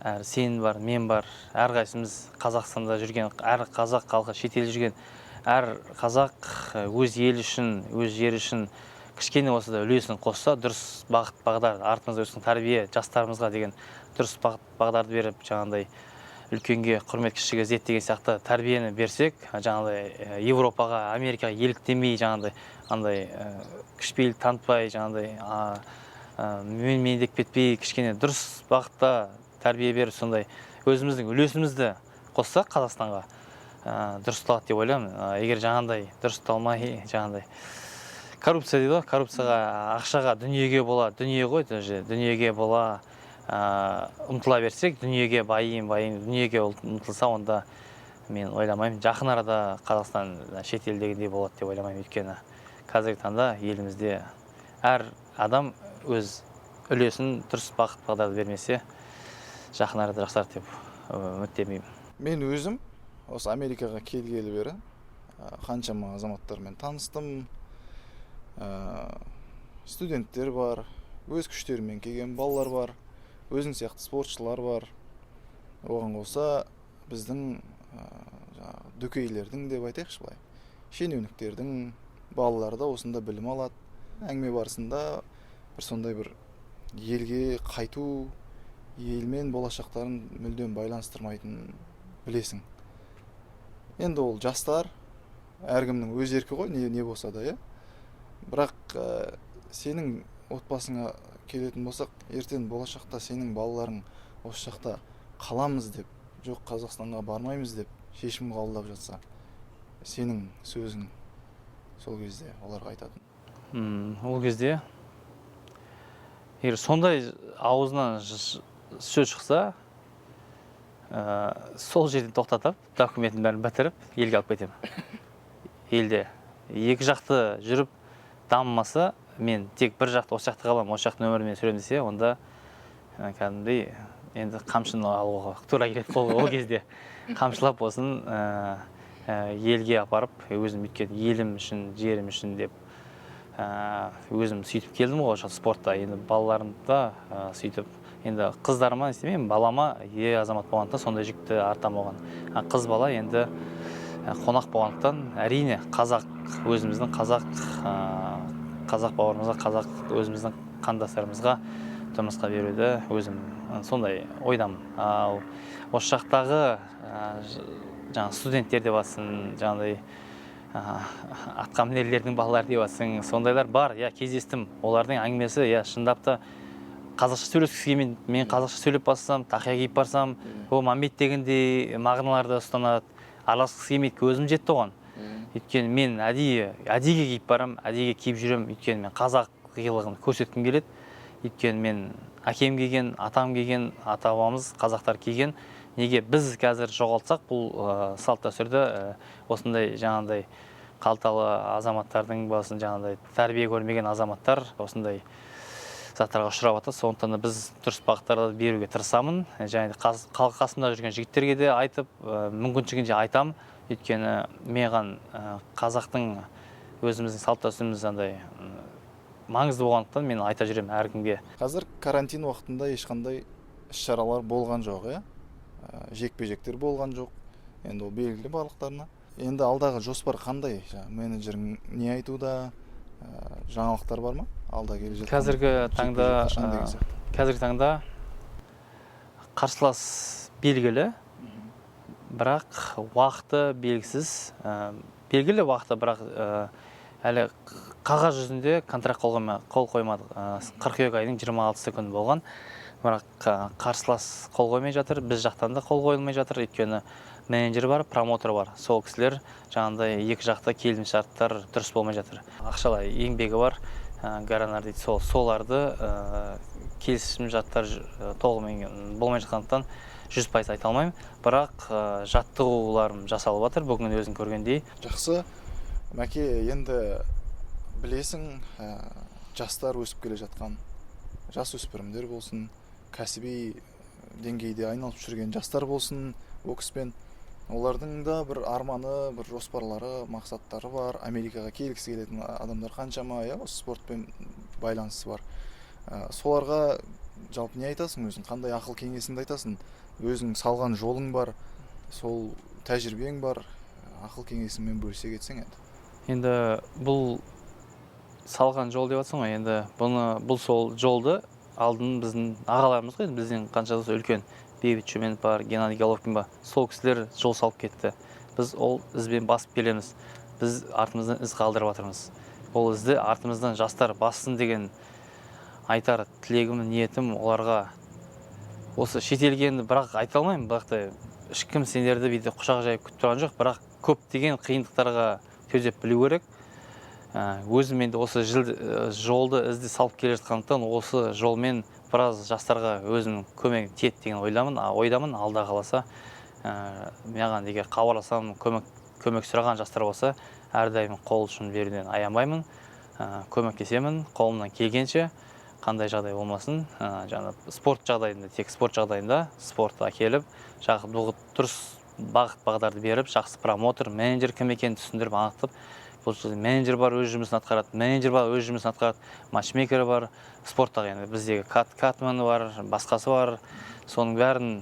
Әр сен бар, мен бар, әрқайсымыз Қазақстанда жүрген, әр қазақ халқы, шетелде жүрген әр қазақ өз елі үшін, өз жері үшін кішкене болса да үлесін қосса, дұрыс бағыт бағдар, артымызда өскен тәрбие жастарымызға деген дұрыс бағыт бағдарды беріп, жаңағындай үлкенге құрмет, кішіге ізет деген сияқты тәрбиені берсек, жаңағыдай Европаға, Америкаға еліктемей, жаңағыдай андай кішіпейілдік танытпай, жаңағыдай менмендеп кетпей, кішкене дұрыс бағытта тәрбие беріп, сондай өзіміздің үлесімізді қоссақ Қазақстанға, дұрысталады деп ойлаймын. Егер жаңағындай дұрысталмай, жаңағындай коррупция дейді ғой, коррупцияға, ақшаға, дүниеге бола, дүние ғой, даже дүниеге бола ұмтыла берсек, дүниеге байиын, байиын, дүниеге ұмтылса, онда мен ойламаймын, жақын арада Қазақстан шетелдегіндей болады деп ойламаймын. Өйткені қазіргі таңда елімізде әр адам өз үлесін дұрыс бағыт бағдарды бермесе, жақын арада жақсарады деп үміттенбеймін. Мен өзім осы Америкаға келгелі бері қаншама азаматтармен таныстым. Студенттер бар, өз күштерімен келген балалар бар, өзің сияқты спортшылар бар. Оған қоса біздің жаңағы дөкейлердің деп айтайықшы былай, шенеуніктердің балалары да осында білім алады. Әңгіме барысында бір сондай бір елге қайту, елмен болашақтарын мүлдем байланыстырмайтынын білесің. Енді ол жастар, әркімнің өз еркі ғой, не болса да, иә. Бірақ сенің отбасыңа келетін болсақ, ертең болашақта сенің балаларың осы жақта қаламыз деп, жоқ Қазақстанға бармаймыз деп шешім қабылдап жатса, сенің сөзің сол кезде оларға айтатын? Ол кезде егер сондай аузынан сөз шықса, сол жерден тоқтатып, документін бәрін бітіріп, елге алып кетемін. Елде екі жақты жүріп дамымаса, мен тек бір жақты, осы жақта қаламын, осы жақтың өмірімен сүремін десе, онда кәдімгідей енді қамшыны алуға тура келеді. Ол кезде қамшылап болсын, елге апарып, өзім өйткені елім үшін, жерім үшін деп, өзім сөйтіп келдім ғой осы спортта. Енді балаларымды да, сөйтіп, енді қыздарыма істемеймін, балама е азамат болғандықтан сондай жүкті артамын оған. Қыз бала енді қонақ болғандықтан, әрине қазақ, өзіміздің қазақ Қазақ бауырымызға, қазақ өзіміздің қандастарымызға тұрмысқа беруді өзім сондай ойдамын. Ал осы жақтағы жаңағы студенттер деп жатсың, жаңағыдай атқамінерлердің балалары деп жатсың, сондайлар бар, иә, кездестім. Олардың әңгімесі, иә, шындап та қазақша сөйлескісі келмейді. Мен қазақша сөйлеп бастасам, тақия киіп барсам, о, Мамбет дегендей мағыналарды ұстанады, араласқысы келмейді. Көзім жетті оған, өйткені мен әдейі әдейіге киіп барамын, әдейіге киіп жүремін, өйткені мен қазақилығын көрсеткім келеді. Өйткені мен әкем киген, атам киген, ата бабамыз қазақтар киген. Неге біз қазір жоғалтсақ бұл салт дәстүрді, осындай жаңағыдай қалталы азаматтардың болсын, жаңағыдай тәрбие көрмеген азаматтар осындай заттарға ұшырап жатады. Сондықтан да біз дұрыс бағыттарды беруге тырысамын және де қасымда жүрген жігіттерге де айтып, мүмкіншілігінше айтамын. Өйткені маған қазақтың өзіміздің салт дәстүріміз андай маңызды болғандықтан, мен айта жүремін әркімге. Қазір карантин уақытында ешқандай іс шаралар болған жоқ, иә, жекпе жектер болған жоқ, енді ол белгілі барлықтарына. Енді алдағы жоспар қандай? Жаңа менеджерің не айтуда, жаңалықтар бар ма алда келе жатқан? Қазіргі таңда Жекпе-жек қашан деген сияқты. Қазіргі таңда қарсылас белгілі, бірақ уақыты белгісіз. Белгілі уақыты, бірақ әлі қағаз жүзінде контракт қол қоймадық. Қыркүйек айының 26 күні болған, бірақ қарсылас қол қоймай жатыр, біз жақтан да қол қойылмай жатыр. Өйткені менеджер бар, промоутер бар, сол кісілер жаңағыдай екі жақта келісімшарттар дұрыс болмай жатыр. Ақшалай еңбегі бар, гонорар дейді, соларды келісімшарттар толығымен болмай жатқандықтан, 100% айта алмаймын. Бірақ жаттығуларым жасалып жатыр, бүгін өзің көргендей. Жақсы, Мәке. Енді білесің, жастар, өсіп келе жатқан жасөспірімдер болсын, кәсіби деңгейде айналысып жүрген жастар болсын бокспен, олардың да бір арманы, бір жоспарлары, мақсаттары бар. Америкаға келгісі келетін адамдар қаншама, иә, осы спортпен байланысы бар. Соларға жалпы не айтасың өзің, қандай ақыл кеңесіңді айтасың? Өзің салған жолың бар, сол тәжірибең бар, ақыл кеңесіңмен бөлісе кетсең енді. Енді бұл салған жол деп жатсың ғой. Енді бұны, бұл сол жолды алдын біздің ағаларымыз ғой, енді бізден қанша болса үлкен Бейбіт Шүменов бар, Геннадий Головкин бар, сол кісілер жол салып кетті. Біз ол ізбен басып келеміз. Біз артымыздан із қалдырып жатырмыз. Ол ізді артымыздан жастар бассын деген айтар тілегім, ниетім оларға. Осы шетелге енді бірақ айта алмаймын, бірақ та ешкім сендерді бүйтіп құшақ жайып күтіп тұрған жоқ, бірақ көптеген қиындықтарға төзеп білу керек. Өзім енді осы жолды, ізді салып келе жатқандықтан, осы жолмен біраз жастарға өзімнің көмегім тиеді деген ойдамын. Алда қаласа, маған егер хабарласам, көмек сұраған жастар болса, әрдайым қол ұшын беруден аянбаймын, көмектесемін қолымнан келгенше, қандай жағдай болмасын. Жаңа спорт жағдайында, тек спорт жағдайында спортты әкеліп, дұрыс бағыт бағдарды беріп, жақсы промоутер, менеджер кім екенін түсіндіріп, анықтап. Бұл жерде менеджер бар, өз жұмысын атқарады, менеджер бар, өз жұмысын атқарады, матчмейкер бар спорттағы, енді біздегі катманы бар, басқасы бар. Соның бәрін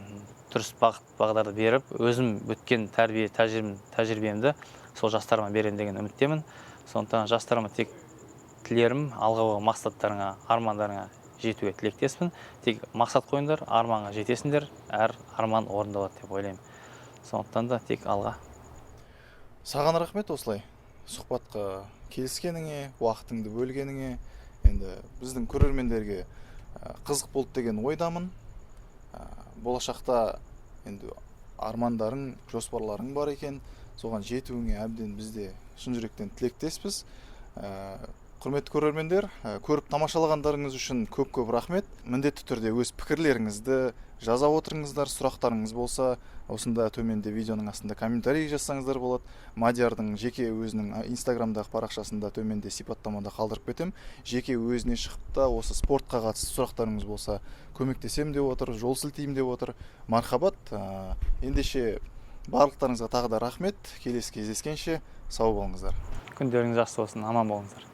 дұрыс бағыт бағдарды беріп, өзім өткен тәрбие тәжірибемді сол жастарыма беремін деген үміттемін. Сондықтан жастарыма тек тілерім: алға қойған мақсаттарыңа, армандарыңа жетуге тілектеспін. Тек мақсат қойыңдар, арманға жетесіңдер, әр арман орындалады деп ойлаймын. Сондықтан да тек алға! Саған рахмет осылай сұхбатқа келіскеніңе, уақытыңды бөлгеніңе. Енді біздің көрермендерге қызық болды деген ойдамын. Болашақта енді армандарың, жоспарларың бар екен, соған жетуіңе әбден біз де шын жүректен тілектеспіз. Құрметті көрермендер, көріп тамашалағандарыңыз үшін көп көп рахмет. Міндетті түрде өз пікірлеріңізді жаза отырыңыздар. Сұрақтарыңыз болса, осында төменде видеоның астында комментарий жазсаңыздар болады. Мадиярдың жеке өзінің инстаграмдағы парақшасында төменде сипаттамада қалдырып кетемін. Жеке өзіне шығып та осы спортқа қатысты сұрақтарыңыз болса, көмектесемін деп отыр, жол сілтеймін деп отыр. Мархабат! Ендеше барлықтарыңызға тағы да рахмет. Келесі кездескенше сау болыңыздар! Күндеріңіз жақсы болсын, аман болыңыздар!